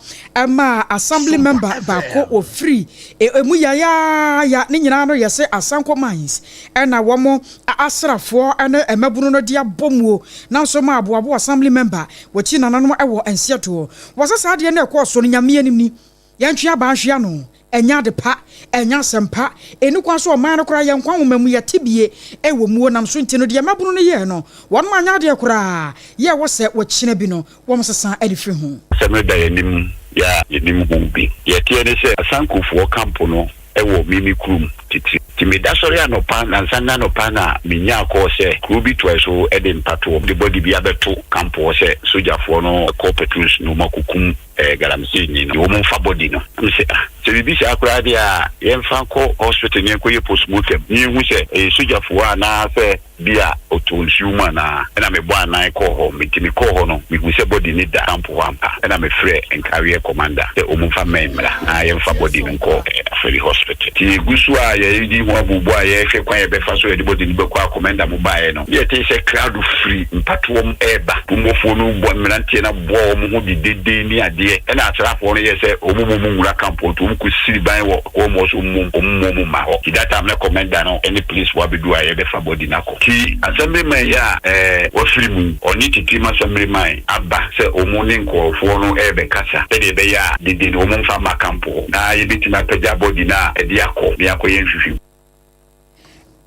maa Assembly member baako wɔfiri emu yayaaya ne nyinaa no yɛ sɛ Asanko Mines ɛna wɔn asrafoɔ ne mmabunu no de abɔ muo nanso ma aboabo Assembly member wɔkyi nananom wɔ nseɛtoɔ. Wɔsɛ saa adeɛ no ɛkɔɔ so no Nyame anim ni yɛntwe abaa nhwe ano. Ɛnyɛ ade pa, ɛnyɛ asɛm pa. Ɛnni kwan sɛ ɔman no koraa yɛn nkwa nwoma mu yɛte bie wɔ muo nam so nti no deɛ mmabunu no yɛɛ no wɔnom anyɛ adeɛ koraa yɛ ɛwɔ sɛ wɔkyena bi no wɔn sesa de firi ho. Asɛm no da yɛn anim yɛ a yɛnim ho bi. Deɛ ɛteɛ ne sɛ Asankofoɔ kampo no wɔ me me kurom titire. Nti meda sɔre anɔpa, nansa nnɛ anɔpa na menyaa kɔɔ sɛ kuro bi toae so de mpatoɔ de bɔde bi abɛto kampo hɔ sɛ sogyafoɔ no kɔ patrols na wɔakɔkum galamsey ni no, wɔn mfa body no. Na me se ah, sɛ biribi saa koraa deɛ a, yɛmfa nkɔ hospital na yɛnkɔyɛ postmortem na yɛnhu sɛ ɛyɛ sogyafoɔ anaa sɛ bi a ɔtɔɔ nsuo mu anaa. Ɛna mebɔɔ anan kɔɔ hɔ. Nti mekɔɔ hɔ no, mehuu sɛ body no da camp hɔ ampa. Ɛna mefrɛɛ Nkareɛ commander sɛ wɔn mfa mmɛn mmra na yɛmfa body no nkɔ Afari hospital. Nti yɛgu so a yɛredi ho abuobɔ a yɛrehwɛ kwan a yɛbɛfa so a yɛde body no bɛkɔ a commander mo baeɛ no, na yɛtee sɛ crowd firi mpatoɔm reba. Kumbɔfoɔ no bɔ mmeranteɛ no aboa wɔn ho de dede ne adeɛ. Ɛna asraafoɔ no yɛɛ sɛ wɔn mmom nwura camp hɔ nti wɔn kɔ siri ban wɔ kɔn mu hɔ sɛ wɔn mmom wɔn mma wɔn mma hɔ. Nti that time na commander no ne police foɔ abɛdu a yɛrebɛfa body no akɔ. Nti assemblyman yi a wafiri mu yi, ɔne Titirim assemblyman aba sɛ wɔn ne nkorɔfoɔ no rebɛkasa sɛdeɛ ɛbɛyɛ a dede no wɔn mfa mma camp hɔ na yɛbɛtumi apagya body no a ɛde akɔ na yɛakɔyɛ nhwehwɛmu.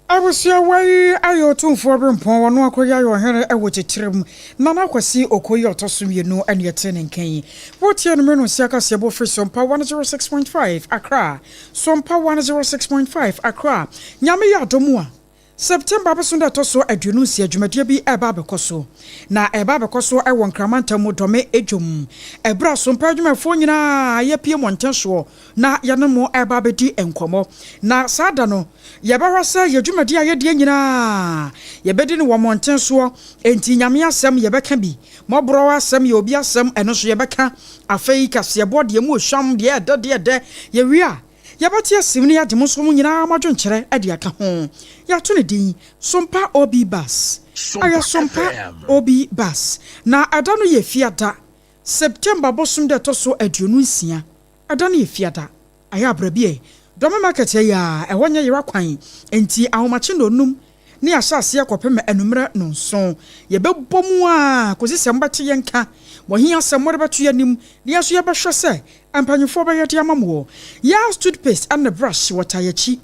Abusua wei ayɛ Otumfoɔ Berempɔn, ɔno akɔyi ayɛ ɔhene wɔ Kyekyerem. Nana Kwasi Okoyi a ɔtɔ so mmienu na ɛte ne nka yi. Wotie no mmerɛ no nsia kaseɛbɔ firi Sompa 106.5 Accra. Sompa 106.5 Accra. Nyame yɛ adom a, September bosom da ɛtɔ so 26 dwumadie bi reba abɛkɔ so. Na ɛreba abɛkɔ so wɔ Nkran mantam mu Dɔme dwom. Ɛberɛ a Sompa adwumayɛfoɔ nyinaa yɛapue mmɔnten soɔ na yɛne mo reba abɛdi nkɔmmɔ. Na saa da no, yɛbɛhwɛ sɛ yɛn dwumadi a yɛdie nyinaa, yɛbɛdi no wɔ mmɔnten soɔ. Enti Nyame asɛm, yɛbɛka bi. Mmɔborɔ asɛm, yɛ obi asɛm, ɛno nso yɛbɛka. Afei kaseɛbɔ, deɛ emu ɔhwam, deɛ ɛdɛ, deɛ ɛdɛ. Yɛwie a, yɛbɛte asim na yɛagye mo nso mo nyinaa mo adwenkyerɛ de aka ho. Yɛato no din, Sompa OB Bus. Ɛyɛ Sompa OB Bus. Na ɛda no yɛ Fiada, September bosom da ɛtɔ so 26. Ɛda no yɛ Fiada. Ayɛ abra bi ɛ. Dɔme market yɛ a ɛhɔ nyɛ yera kwan nti ahomakye nnɔnnum ne yɛahyɛ aseɛ kɔpem anummerɛ nnɔnson. Yɛbɛbɔ mu ara kɔsi sɛ mobɛte yɛn nka. Mo ahiasɛm mode bɛto yɛn anim na yɛn nso yɛbɛhwɛ sɛ mpanyimfoɔ bɛyɛ de ama moɔ. Yɛa toothpaste ne brush wɔ taa yɛakyi.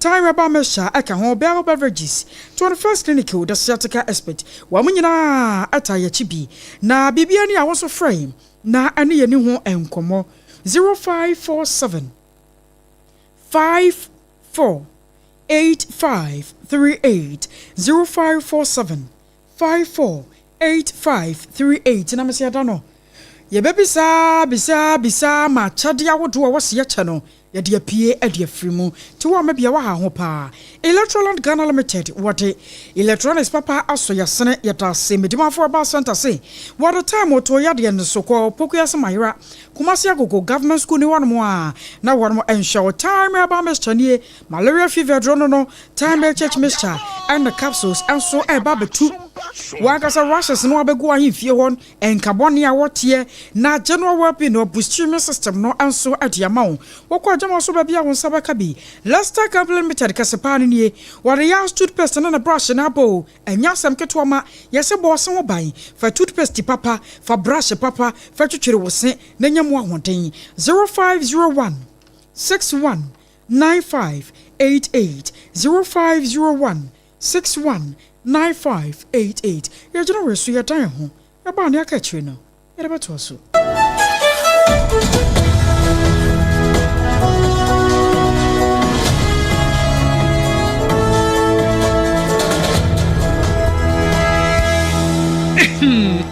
Time Herbal Mixture ɛka ho, Bell Beverages, 21st Clinical, The Sciatica Expert, wɔn nyinaa ɛtaa yɛn akyi bi. Na biribiara ni a wo nso frɛ yɛn na ɛne yɛn ni ho nkɔmmɔ 0547 54 8538 0547 54 8538 Na mese ɛda no yɛbɛbisa bisa bisa ma akyɛdeɛ ahodoɔ a wɔse yɛkyɛ no yɛde apue de afiri mu. Nti wo a mɛbia woaha ho paa. Electroland Ghana Limited wɔde electronics papa asɔ yɛasene yɛdase. Medimafo Herbal Centre se wɔde time too yadeɛ no so kɔ Pokuase Mayera Kumasi Agogo Government School ni hɔnom a na wɔnom nhwɛ wo. Time Herbal Mixture nie Malaria fever aduro no no Time HH mixture ɛne capsules nso ɛreba abɛtu w'ankasa rashes no abɛgu ahemfie hɔ, nka bɔne a wɔteɛ na general wellbeing no boost immune system no nso de ama wo. Wokɔ adwama so baabi a wo nsa bɛka bi. Lester Company Limited kɛse paa no nie. Wɔde Yas toothpaste ne ne brush no aba o, ɛnyɛ asɛm ketewa ma yɛse bɔ wo se ho ban. Fa toothpaste papa, fa brush papa fa twitwiri wo se na nya mu ahoɔden. 0501 61 9588 0501 61 9588 Yɛgyina wei so yɛdan yɛn ho ɛba a nea aka akyire no yɛde bɛtoa so.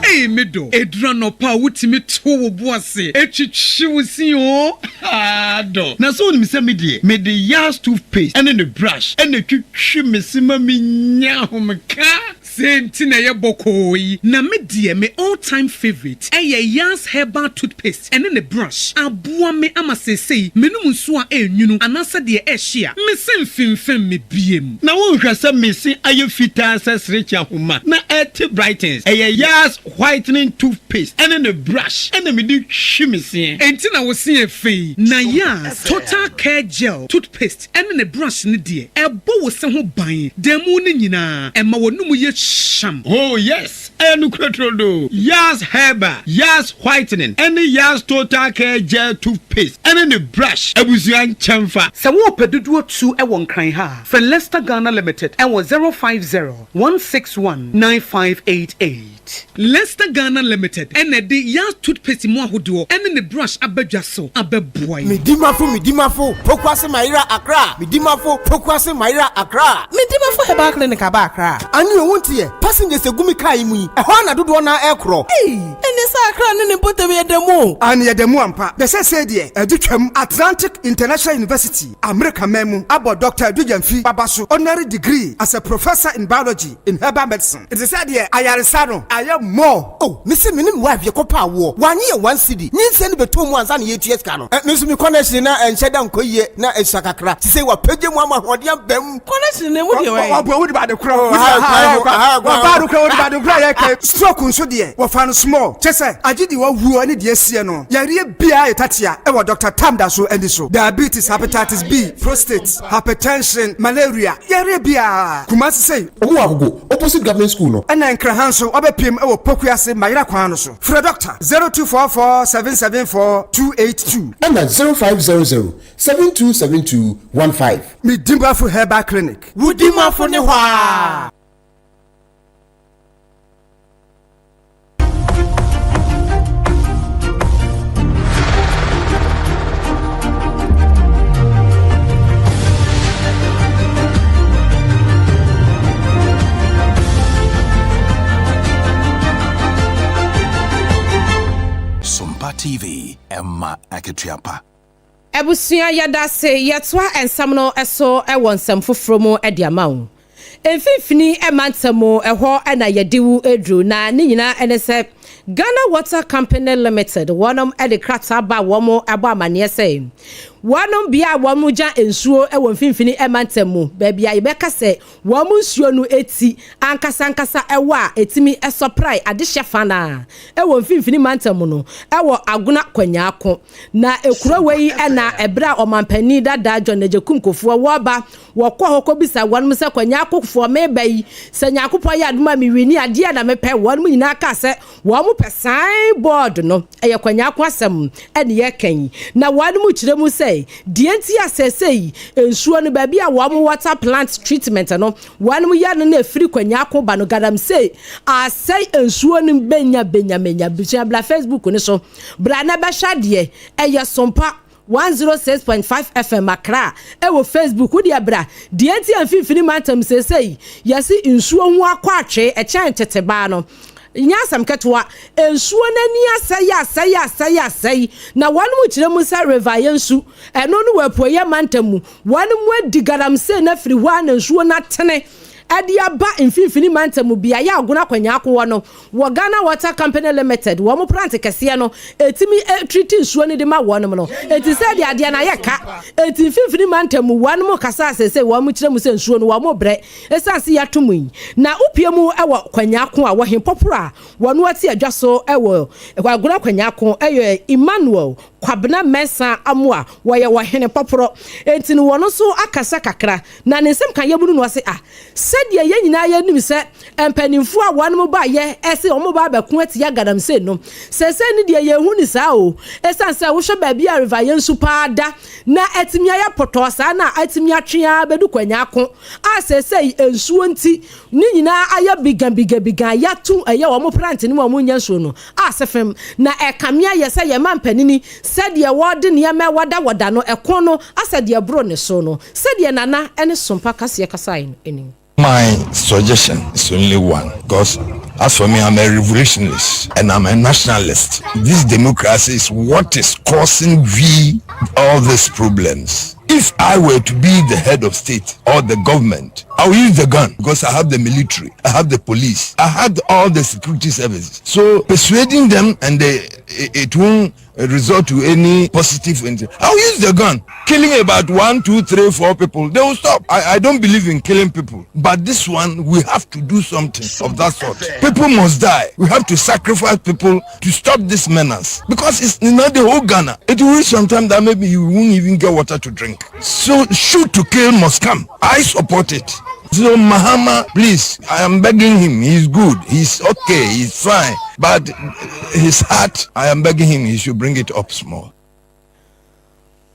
Ei me dɔ, ɛduru anɔpa a wotumi to wo bo ase twitwi wo se oo. Haa dɔ. Na sɛ wonim sɛ me deɛ, mede Yas toothpaste ne ne brush na ɛtwitwi me se ma menya ahomeka. Sei nti na ɛyɛ bɔkɔɔ yi. Na me deɛ me all time favourite ɛyɛ Yas herbal toothpaste ɛne ne brush. Aboa me ama seesei menom nsuo a ɛnwunu anaasɛ deɛ ɛhye a, me se mfemfem me biem. Na wonhwɛ sɛ me se ayɛ fitaa sɛ serekye ahoma na ɛte brightens. Ɛyɛ Yas Whitening toothpaste ɛne ne brush ɛna mede twi me seɛ. Enti na wo se yɛ fɛ yi? Na Yas Total Care Gel toothpaste ɛne ne brush no deɛ, ɛbɔ wo se ho ban da mu no nyinaa, ɛma w'anomu yɛ hyam. Oh yes, ɛyɛ nokorɛ turodoo. Yas Herbal, Yas Whitening ɛne Yas Total Care Gel toothpaste ɛne ne brush abusua nkyɛnfa. Sɛ worepɛ dodoɔ tu wɔ Nkran ha a, frɛ Lester Ghana Limited wɔ 050 161 9588. Lester Ghana Limited na ɛde Yas toothpaste mu ahodoɔ ne ne brush aba dwa so abɛboa yɛn. Medimafo Medimafo Pokuase Mayera Accra Medimafo Pokuase Mayera Accra. Medimafo Herbal Clinic aba Accra. Ane o wonte ɛ, passengers egu me car yi mu yi, ɛhɔ ara na dodoɔ no ara ɛrekorɔ. Ei, ɛneɛ sɛ Accra ne ne mpɔtam yɛ da mu o. Aane yɛda mu ampa, na seesei deɛ ɛde twam Atlantic International University. Amerika man mu abɔ Dɔkta Adu Gyamfi Baba so honorary degree as a professor in biology in herbal medicine. Nti sɛ deɛ ayaresa no ayɛ more. Oh me se me ne me wife yɛkɔ pɛ awoɔ wanye yɛn one cedi nyinsɛn no bɛtɔ mu ansa na yɛtua sika no eh me nso me connection na ɛnhyɛ da nkɔ yie na ɛsua kakra sisei wapagya mu ama ahoɔden aba mu. Connection na emu deɛ wɛn. Ɔboa wode bade korɔ wode ba ha ɔbaa no korɔ wode bade korɔ a yɛka stroke nso deɛ wɔfa no small kyɛ sɛ agye deɛ wawuo ne deɛ asie no yareɛ biara yɛ tatea ɛwɔ Doctor Tam da so ani so diabetes hepatitis B prostate hypertension malaria yareɛ biara Kumasi sei. Ɔmo wɔ Agogo opposite government school no. Ɛna Nkraha nso wabɛpiem ɛwɔ Pokuase Mayera kwan no so frɛ Doctor 0244 774 282. Ɛna 0500 7272 15. Me Dimafo Herbal Clinic. Wo Dimafo ne hɔ aa. Sompa TV, ɛma akatua pa. Abusua yɛdase yɛtoa nsɛm no so wɔ nsɛm foforɔ mu de ama wo. Mfimfini mantam mu ɛhɔ na yɛde wo duru na ne nyinaa ne sɛ Ghana Water Company Limited wɔnom de krataa ba wɔn abɔ amaneɛ sɛ wɔnom bea a wɔn gya nsuo wɔ mfimfini mantam mu baabi a yɛbɛka sɛ wɔn nsuo no ti ankasa ankasa wɔ a ɛtumi sɔprae adehyɛ fa no a wɔ mfimfini mantam mu no wɔ Agona Kwanyaako Na ekuro wei na ɛberɛ a ɔmanpanin dada John Agyekum Kufuor wɔreba, wɔkɔɔ hɔ kɔbisa wɔnom sɛ Kwanyakofoɔ meba yi, sɛ Nyankopɔn yɛ adom a me wini a, deɛn na mepɛ? Wɔnom nyinaa kaa sɛ wɔn pɛ sign board no. Ɛyɛ Kwanyaako asɛm ne yɛreka yi. Na wɔnom kyerɛ mu sɛ. sɛ deɛ nti a seesei nsuo no baabi a wɔn water plant treatment no wɔn yɛ no na ɛfiri Kwanyako ba no galamsey asɛe nsuo no benya benya menya. Busua bra Facebook no so bra na bɛhwɛ adeɛ ɛyɛ sompa 106.5 FM Accra ɛwɔ Facebook wo deɛ bra deɛ nti a mfimfini mantam seesei yɛse nsuo ho akɔ atwee ɛkyɛn tete baa no nyɛ asɛm ketewa nsuo no ani asɛe asɛe asɛe asɛe na wɔn mu kyerɛ mu sɛ River Yensu ɛno no wɔ apueɛ mantam mu wɔn mu adi galamsey no afiri hɔ a na nsuo no atene ɛde aba mfimfini mantam mu beaeɛ a Agona Kwanyako wɔ no wɔ Ghana Water Company Limited wɔn plant kɛseɛ no ɛtumi treat nsuo no de ma wɔn no ɛti sɛ de adeɛ no ayɛ ka ɛti mfimfini mantam mu wɔn mu kasa asese wɔn kyerɛ mu sɛ nsuo no wɔn brɛ ɛsiane sɛ yɛato mu yi na wopie mu ɛwɔ Kwanyako a wɔhen pɔporo a wɔn ate adwa so ɛwɔ Agona Kwanyako ɛyɛ Emmanuel Kwabena Mensah Amoa wɔyɛ wɔhene pɔporɔ enti no wɔn nso akasa kakra na ne nsɛm ka yɛmu no no ɔse a sɛdeɛ yɛn nyinaa yɛnim sɛ mpanimfoɔ a wɔn ba yɛ ɛsɛ wɔn ba abɛko atia galamsey no sɛsɛ ne deɛ yɛhu ne saa o ɛsiane sɛ wohwɛ baabi a River Yensu paa da na atumi ayɛ pɔtɔɔ saa na atumi atwe ara bɛdu Kwanyako a sɛsɛ nsuo nti ne nyinaa ayɛ bigabigabiga yɛato ɛyɛ wɔn plant no mu a wɔn nya nsuo no ase fam na ɛkame ayɛ sɛ yɛma mpanini sɛdeɛ wɔde nneɛma wɔda no ɛko no asɛ deɛ boro ne so no sɛdeɛ Nana ne Sompa kaseɛ kasaeɛ no anim. My suggestion is only one, because as for me, I'm a revolutionist and I'm a nationalist. This democracy is what is causing we all these problems. If I were to be the head of state or the government, I will use the gun because I have the military, I have the police, I have all the security services. So persuading them and they, it won't result to any positive thing. I'll use the gun. Killing about 1, 2, 3, 4 people, they will stop. I don't believe in killing people. But this one, we have to do something of that sort. People must die. We have to sacrifice people to stop this menace. Because it's not the whole Ghana. It will reach some time that maybe you won't even get water to drink. So shoot to kill must come. I support it. So Mahama, please, I am begging him. He's good. He's okay. He's fine. But his heart, I am begging him, he should bring it up small.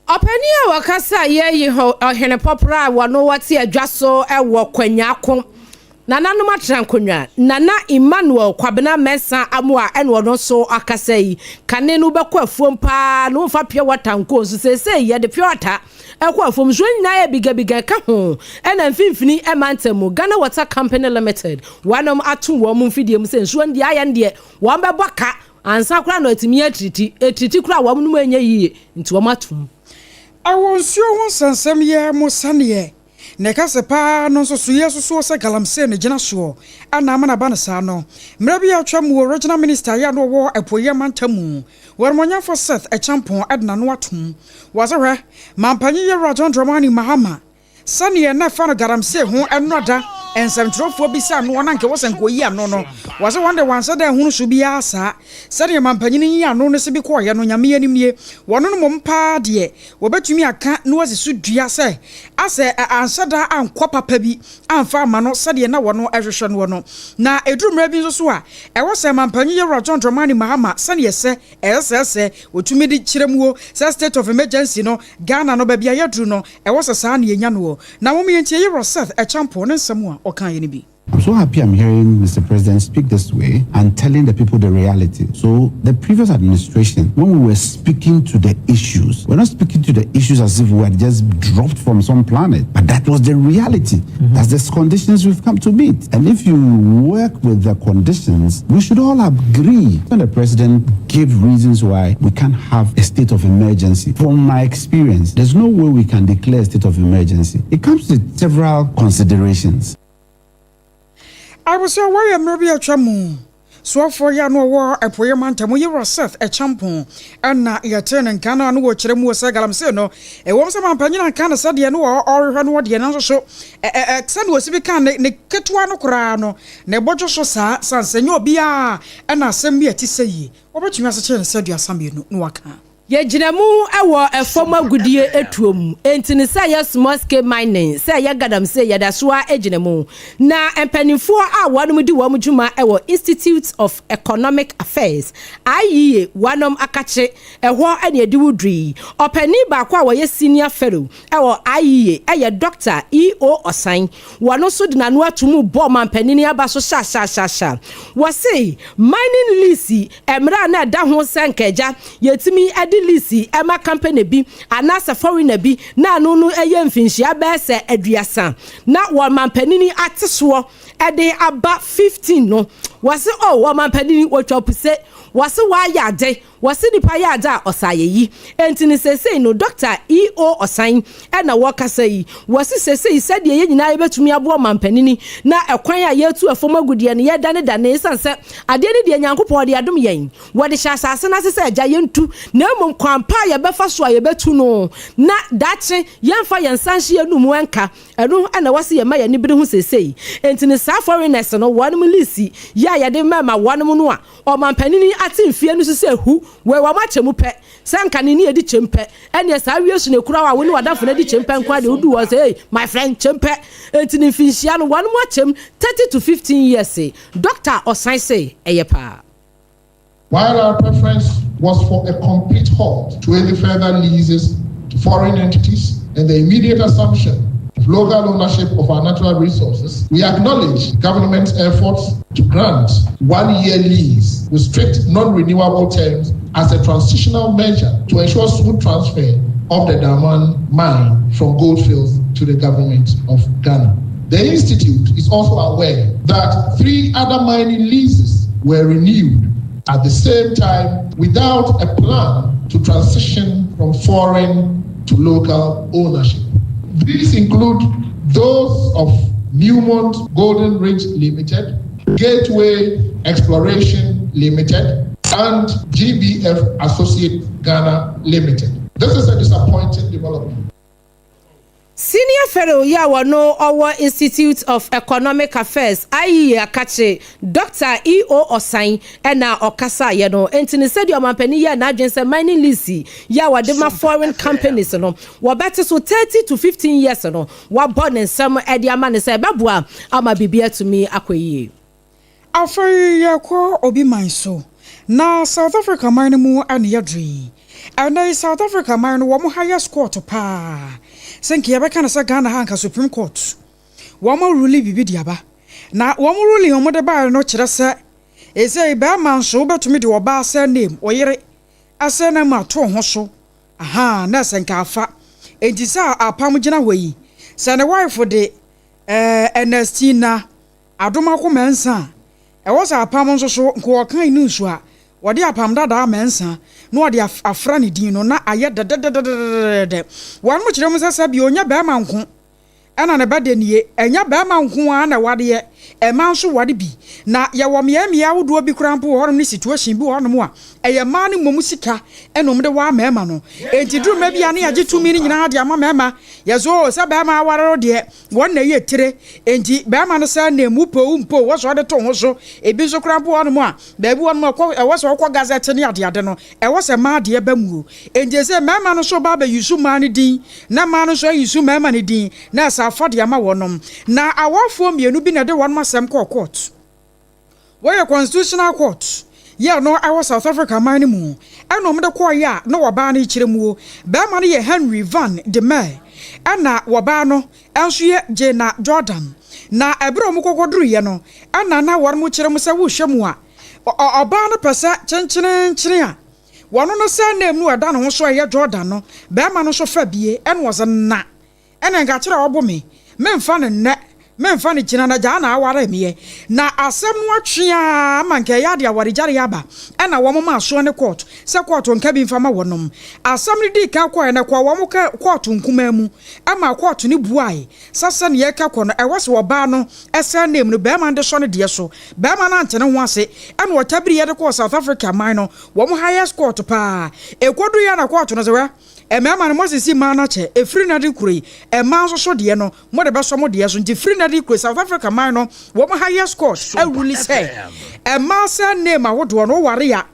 Ɔpanin a wɔkasa yɛyi ɔhene pɔporɔ a wɔno wɔte adwa so wɔ Kwanyako nananom atena nkonnwa Nana Emmanuel Kwabena Mensah Amoa ɛna ɔno nso akasa yi kane no bɛkɔ afuom paa na wɔmfa pure water nko nso seesei yɛde pure water ɛkɔ afuom nsuo nyinaa yɛ bigabiga ɛka ho ɛna mfimfini ɛma ntam Ghana Water Company Limited wɔnom ato wɔn mu mfidie mu sɛ nsuo no deɛ ayɛ no deɛ wɔn bɛbɔ ka ansa koraa na atumi atreat etreat koraa wɔn no mu ɛnyɛ yie nti wɔn atom. Ɛwɔ nsuo ho nsɛnsɛm yɛ mo sɛneɛ na ɛka sɛ paa no nso so yɛ sosoɔ sɛ galamsey ne gyina soɔ ana ama naba no saa no. Mmerɛ bi a atwa mu wɔ regional minister yɛ a na ɔwɔ apueeɛ mantam mu wɔremɔnyafo Seth Acheampong ɛde n'ano atom wɔsɛ hwɛ mampanyin yɛwura John Dramani Mahama sɛneɛ na ɛfa no galamsey ho ɛnora nsɛmtwerɛfoɔ bisa ano na nka wɔ sɛ nka oyi ano no wɔsɛ wɔn de wɔn da ahunu so biara saa sɛdeɛ mampanyini yi ano no sɛ bi kɔɔyɛ no Nyame anim nie wɔno no mmom paa deɛ wɔbɛtumi aka na wɔasi so dua sɛ asɛ anhyɛ da ankɔ papa bi amfa ama no sɛdeɛ na wɔno ɛhwehwɛ noɔ no. Na ɛduru mmerɛ bi nso so a ɛwɔ sɛ mampanyin yɛwura John Dramani Mahama sɛneɛ sɛ ɛsɛ sɛ wɔtumi de kyerɛ mu sɛ state of emergency no Ghana no baabi a yɛduru no ɛwɔ sɛ saa ne yɛnya noɔ. Na wɔn yɛntie yɛwura Seth Acheampong ne nsɛm a ɔkaeɛ no bi. I'm so happy I'm hearing Mr. President speak this way and telling the people the reality. So, the previous administration, when we were speaking to the issues, we're not speaking to the issues as if we had just dropped from some planet, but that was the reality. That's the conditions we've come to meet. And if you work with the conditions, we should all agree. When the president gave reasons why we can't have a state of emergency, from my experience, there's no way we can declare a state of emergency. It comes with several considerations. Abusua wɔyɛ mmerɛ bi atwa mu soafoɔ yi a no ɔwɔ apueɛ mantam yɛwura Seth Acheampong ɛna yɛtee ne nka no a no wɔkyerɛ mu wɔ sɛ galamsey no ɛwɔm sɛ mampanyin anka no sɛdeɛ no ɔrehwɛ no wɔdeɛ no nso so sɛdeɛ ɔsi bi ka ne ketewa no koraa no na ɛbɔdwo so saa sansɛ nyɛ obiaa ɛna asɛm bi a ɛte sɛ yie wɔbɛtumi asekyerɛ ne sɛ 32 na waka. Yɛgyina mu wɔ fam agudie tuo mu, enti no sɛ ɛyɛ small scale mining, sɛ ɛyɛ galamsey, yɛda so ara gyina mu. Na mpanimfoɔ a wɔnom di wɔn dwuma wɔ Institute of Economic Affairs, IEA, wɔnom akakye, ɛhɔ na yɛde wo duru yi. Ɔpanin baako a ɔyɛ Senior Fellow wɔ IEA yɛ Dɔkta EO Osan. Wɔno nso de n'ano ato mu bɔ ɔmanpanin aba so hyahyahyahya. Wɔse mining lease Mmerɛ a na ɛda ho sɛ nka agya yɛtumi de lease ma company bi anaasɛ foreigner bi na ano no yɛ mfinhyia bɛyɛ sɛ aduasa na wɔmanpanini ate soɔ de aba 15 no, wɔse oh wɔmanpanini wɔtwa puse, wɔse wayɛ ade, wɔse nipa yɛ ade a ɔsa ayɛyi. Enti no seesei no Dɔkta EO Ɔsan na wɔkasa yi, wɔse seesei sɛdeɛ yɛn nyinaa yɛbɛtumi aboa ɔmanpanini na ɛkwan a yɛretu ɛfam agudeɛ no yɛredanedane esiane sɛ Adeɛ no deɛ Nyankopɔn ɔde adom yɛn, wɔde hyɛ asase no ase sɛ agya yɛntu, na mmom kwan pa a yɛbɛfa so a yɛbɛtu no, na daakye yɛmfa yɛn nsa nhyɛ yɛn anum nka, ɛno na ɛwɔ sɛ yɛma yɛn ani bere ho seesei. Enti no saa foreigners no wɔnom lease yi a yɛde mɛma wɔnom no a ɔmanpanini ate mfeɛ no so sɛ hu, wei wɔn akyɛ mu pɛ, Sɛ nka ne ne adi kyempɛ, ɛneɛ saa wie so na ekura wo a wo ne w'adamfo no adi kyempɛ nko ara deɛ wodu hɔ sɛ hey my friend kyempɛ. Enti ne mfinhyia no wɔn mu akyem 30 to 15 years. Doctor ɔsan se ɛyɛ paa. While our preference was for a complete halt to any further leases to foreign entities and the immediate assumption of local ownership of our natural resources, we acknowledge government's efforts to grant one-year lease with strict non-renewable terms as a transitional measure to ensure smooth transfer of the Daman mine from Goldfields to the government of Ghana. The institute is also aware that three other mining leases were renewed at the same time without a plan to transition from foreign to local ownership. These include those of Newmont Golden Ridge Limited, Gateway Exploration Limited, and GBF Associate Ghana Limited. This is a disappointing development. Senior Fellow yi a ɔno ɔwɔ Institute of Economic Affairs, IEA, akakye, Dɔkta E. O. Osan na ɔkasaeɛ no. Enti no sɛdeɛ ɔmanpanin yɛɛ n'adwene sɛ mining lease yi a wɔde ma foreign companies no wɔbɛte so 30 to 15 years no, wabɔ ne nsam de ama no sɛ ɛbɛboa ama biribi atumi akɔ yie. Afei yɛkɔ obi man so, na South Africa man no mu na yɛduru yi. Ɛnnɛ yi South Africa man no wɔn highest court paa, sɛ nka yɛbɛka no sɛ Ghana ha nka Supreme Court, wɔn aruli biribi de aba. Na wɔn ruling a wɔde baeɛ no kyerɛ sɛ, ɛsei barima nso wobɛtumi de ɔbaa surname, wo yere surname ato wo ho so, ahaa, na ɛsɛ nka afa. Enti sɛ apam gyina hɔ yi, sɛ ne wife de eh, Ernestina Adomako Mensah a ɛwɔ sɛ apam nso so nka ɔkan ne nsu a wɔde apam dadaa Mensah na wɔde afra ne din no na ayɛ dɛdɛdɛdɛdɛdɛdɛ. Wɔnom kyerɛ mu sɛ sɛbi ɔnyɛ bɛɛma nko ɛna ne ba denie, ɛnyɛ bɛɛma nko ara na ɛwadeɛ, ɛmaa nso wade bi. Na yɛwɔ mmeae mmeae ahodoɔ bi koraa mpo wɔ hɔnom ne situation bi wɔ hɔnom a ɛyɛ mmaa no mmom sika ɛna wɔde waa mmarima no. Enti duru mmerɛ bi a na yɛagye tumi no nyinaa de ama mmarima, yɛse oo sɛ bɛɛma aware wo deɛ Wɔn na ɛyɛ tire, enti barima no sɛ name wo pɛ o wo mpɛ o, wɔ sɛ ɔde to ho so. Ebi nso koraa mpo wɔ hɔnom a, baabi wɔ hɔnom a ɛkɔ, ɛwɔ sɛ ɔkɔ gazette ne adeade no, ɛwɔ sɛ mmaa deɛ ba mu o. Enti ɛsɛ mmarima no nso ba abɛyusu mmaa no din, na mmaa no nso ayusu mmarima no din, na ɛsɛ afa de ama wɔnom. Na awarfoɔ mmienu bi na ɛde wɔnom asɛm kɔɔ court. Wɔyɛ Constitutional Court yɛ no ɛwɔ South Africa man no mu ɛna wɔn de kɔɔ yɛ a na wɔbaa no kyerɛ muo. Bɛɛma no yɛ Henry Van de Meer ɛna wɔbaa no nso yɛ Jena Jordan. Na ɛberɛ a wɔn kɔkɔ duru yɛ no ɛna na wɔn kyerɛ mu sɛ wohwɛ mu a ɔbaa no pɛ sɛ kyenkyenenkyene a wɔn no surname no ɛda ne ho so a ɛyɛ Jordan no bɛɛma no nso fa bie ɛna wɔsɛ na Ɛna nka kyerɛ ɔbo me, memfa no nnɛ, memfa no kyina, na gyaa na aware meɛ. Na asɛm no atwe ara ma nka ɛyɛ ade awaregyareɛ aba, ɛna wɔn maa soɔ ne kɔɔto, sɛ kɔɔto nka bi mfa ma wɔnom. Asɛm no dii kan kɔɔɛ no, ɛkɔɔ wɔn kɔɔto nkumaa mu, ɛmaa kɔɔto no buae sɛ sɛdeɛ ɛka kɔ no, ɛwɔ sɛ ɔbaa no surname no barima no de sɔ ne deɛ so. Barima no ante ne ho ase, ɛna ɔtabiriiɛ de kɔɔ South Africa man no, wɔn highest court paa. Ɛkɔduruiɛ na kɔɔto no sɛ, hwɛ, Mmarima no, moasisi mmaa no akyɛ, ɛfiri nnɛ de kuro yi, mmaa nso so deɛ no, mode bɛsɔ mo deɛ so, nti firi nnɛ de kuro yi, South Africa man no, wɔn highest court awuruli sɛ, mmaa surname ahodoɔ no, woware a,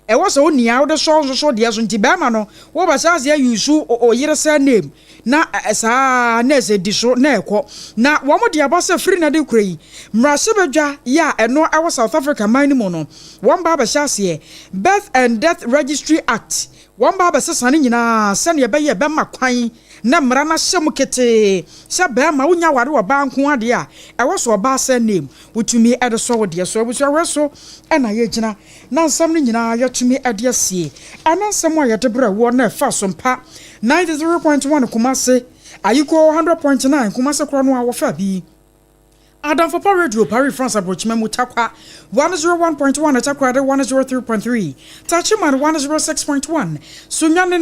Ɛwɔ sɛ wo nea wode sɔ nso so deɛ so nti bɛrima no wobɛhyɛ aseɛ use oyere surname na saa na ɛsɛ di so na ɛkɔ. Na wɔn de aba sɛ firi na de kura yi mmarahyɛbadwa yi a ɛno ɛwɔ South Africa man no mu no wɔn ba abɛhyɛ aseɛ Birth and Death Registry Act wɔn ba abɛsesa ne nyinaa sɛnea ɛbɛyɛ ɛbɛma kwan na mmara no ahyɛ mu ketee sɛ bɛrima wonya aware ɔbaa nko adeɛ a ɛwɔ sɛ ɔbaa surname wotumi de sɔ wo deɛ so. Abusua wei so na yɛgyina na nsɛm no nyinaa yɛatumi de asie. Ɛne nsɛm a yɛde brɛ woɔ na ɛfa Sompa 93.1 Kumase, Ayiko 100.9 Kumase korɔ no a wɔfa bi. Adamfo Pa Radio, Paris, France aburokyima mu, Tarkwa 101.1, Takoradi 103.3, Techiman 106.1, Sunyani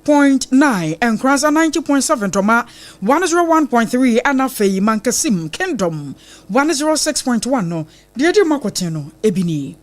98.9, Nkoranza 90.7, Tɔma 101.3 ɛna afei Mankasim Kingdom 106.1 no, deɛ ɛdi mu akɔten no ebi nie.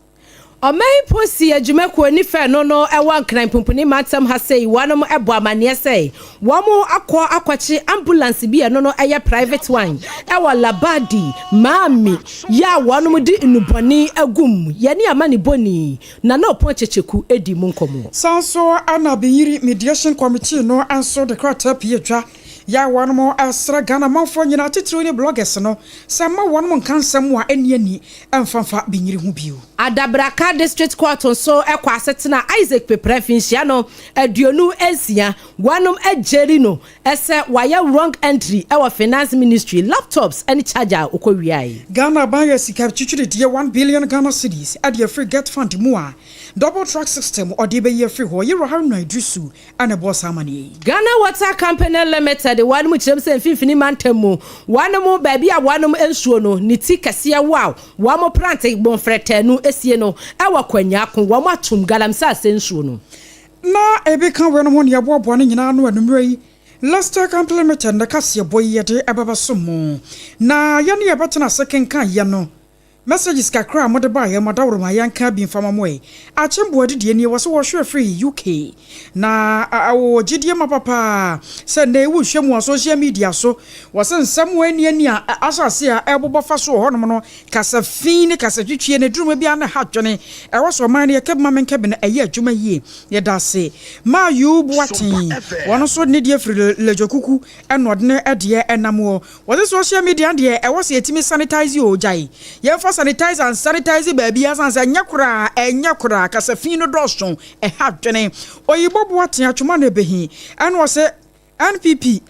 Ɔman Posi adwumakuo ne fɛ no no wɔ Nkran Pumpuni mantam ha sei wɔnom bɔ amaneɛ sɛ wɔn akɔ akɔkye ambulance bi a ɛno no yɛ private one wɔ Labadi, Maami, yɛ a wɔnom de nnubɔne agum yɛne amanebɔni Nana Opon Kyekyeku di mu nkɔmmɔ. Saa nso na Abiyiri Mediation Committee no nso de krataa pue dwa yɛ a wɔnom srɛ Ghana manfoɔ nyinaa titiriw ne bloggers no sɛ mma wɔnom nka nsɛm a ɛnni ani mfa mfa Binyiri ho bio. Adabraka District Court nso kɔ asetena Isaac Peprah mfinhyia no 26 wɔnom agyeri no sɛ wayɛ wrong entry wɔ Finance Ministry laptops ne charger a ɔkɔwiae. Ghana aban yɛ sika twitwiridie one billion Ghana cedis de afiri GETFund mu a double track system ɔde bɛyi afiri hɔ. Yewura Haruna Iddrisu na ɛbɔɔ saa amaneɛ yi. Ghana Water Company Limited wɔnom kyerɛm sɛ mfimfini mantam mu wɔnom baabi a wɔnom nsuo no ne ti kɛseɛ wɔ a wɔn prante bonfrɛtɛɛ no sie no wɔ Kwanyako wɔn atom galamsey ase nsuo no. Na ebi ka weinom ho nea ɛboaboa ne nyinaa ano anwummerɛ yi, Leicester Company Limited ne kaseɛbɔ yi yɛde ɛbɛbɛsom mo. Na yɛne yɛbɛtena ase kenkan yɛ no messages kakra a mode baeɛ mo adaworo ma yɛnka bi mfa ma mo ɛ. Akyem Boadu deɛ nie wɔse wɔhwɛ firi UK na wɔwɔ gyidie mapa paa sɛ nnɛ yi wohwɛ mu wɔ social media so wɔse nsɛm a ɛnni ani a ahyɛ ase a ɛrebobɔ fa so wɔ hɔnom no Kasa fi ne kasa twitwie no aduru mu biara no ha adwene. Ɛwɔ sɛ ɔman no yɛ kɛbi ma menka bi no ɛyɛ adwuma yie. Yɛda ase. Maa Yuu Boateng, wɔn nso ne deɛ firi Ledzokuku ɛna ɔde ne deɛ ɛnam hɔ. Wɔse social media no deɛ ɛwɔ sɛ yɛtumi sanitize oo gyae. Yɛmfa sanitizer nsanitize baabiara sane sɛ ɛnyɛ koraa ɛnyɛ koraa kasa fi no dɔɔso ɛha adwene. Oyibo Boateng Atwoma na ɛbɛhi ɛna ɔse NPP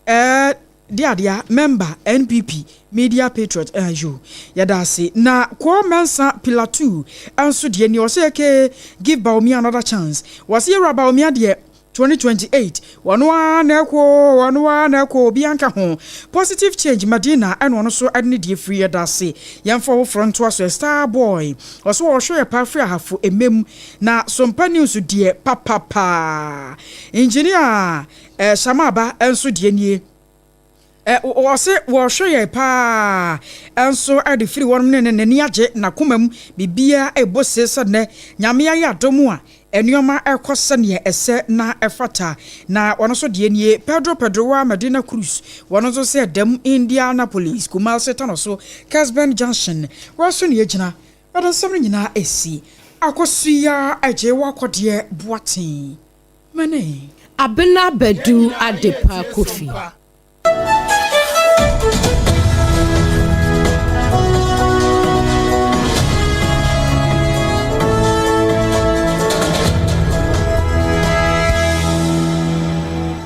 Ɛɛ de adea member NPP media patriot eh yo yɛda ase na Kwor Mensah Pilatu nso deɛ nie ɔsɛ aka give Bawumia another chance wɔse yɛwura Bawumia deɛ 2028 wɔno ara na ɛkɔ oo wɔno ara na ɛkɔ obiara nka ho Positive change Madina ɛna ɔno nso ɛde ne deɛ firi yɛda ase yɛmfa ɔfoforɔ ntoa so Star boy ɔse ɔhwɛ yɛ paa firi Ahafo Emem na Sompa news deɛ papapaa Engineer Eh Shama ba nso deɛ nie. Eh ɔse wɔhwɛ yɛn paa nso de firi wɔnom ne ne n'ani agye n'akoma mu biribiara ɛbɔ se sɛ nnɛ Nyame ayɛ adom a nnoɔma ɛkɔ sɛdeɛ ɛsɛ na ɛfata na ɔno nso deɛ nie Pedro Pedroa Medina Cruz wɔno nso sɛ dɛm Indianapolis Kumasi Tanoso Kesben Junction wɔ so ne yɛgyina Ɔde nsɛm no nyinaa asi Akosua Agyewa Kɔdeɛ Boateng. Mane. Abena Badu Adepa Kofi.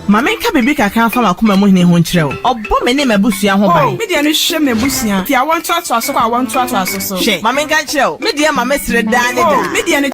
Ma menka biribi kakra mfa m'akoma mu hene ho nkyerɛ wo. Ɔbɔ me ne m'abusua ho ban. Oh, me deɛ no hwɛ m'abusua, fi awoɔ ntoatoaso kɔ awoɔ ntoatoaso so. Hwɛ, ma menka nkyerɛ wo, me deɛ ma mesere daa ne daa. Oh, me deɛ no.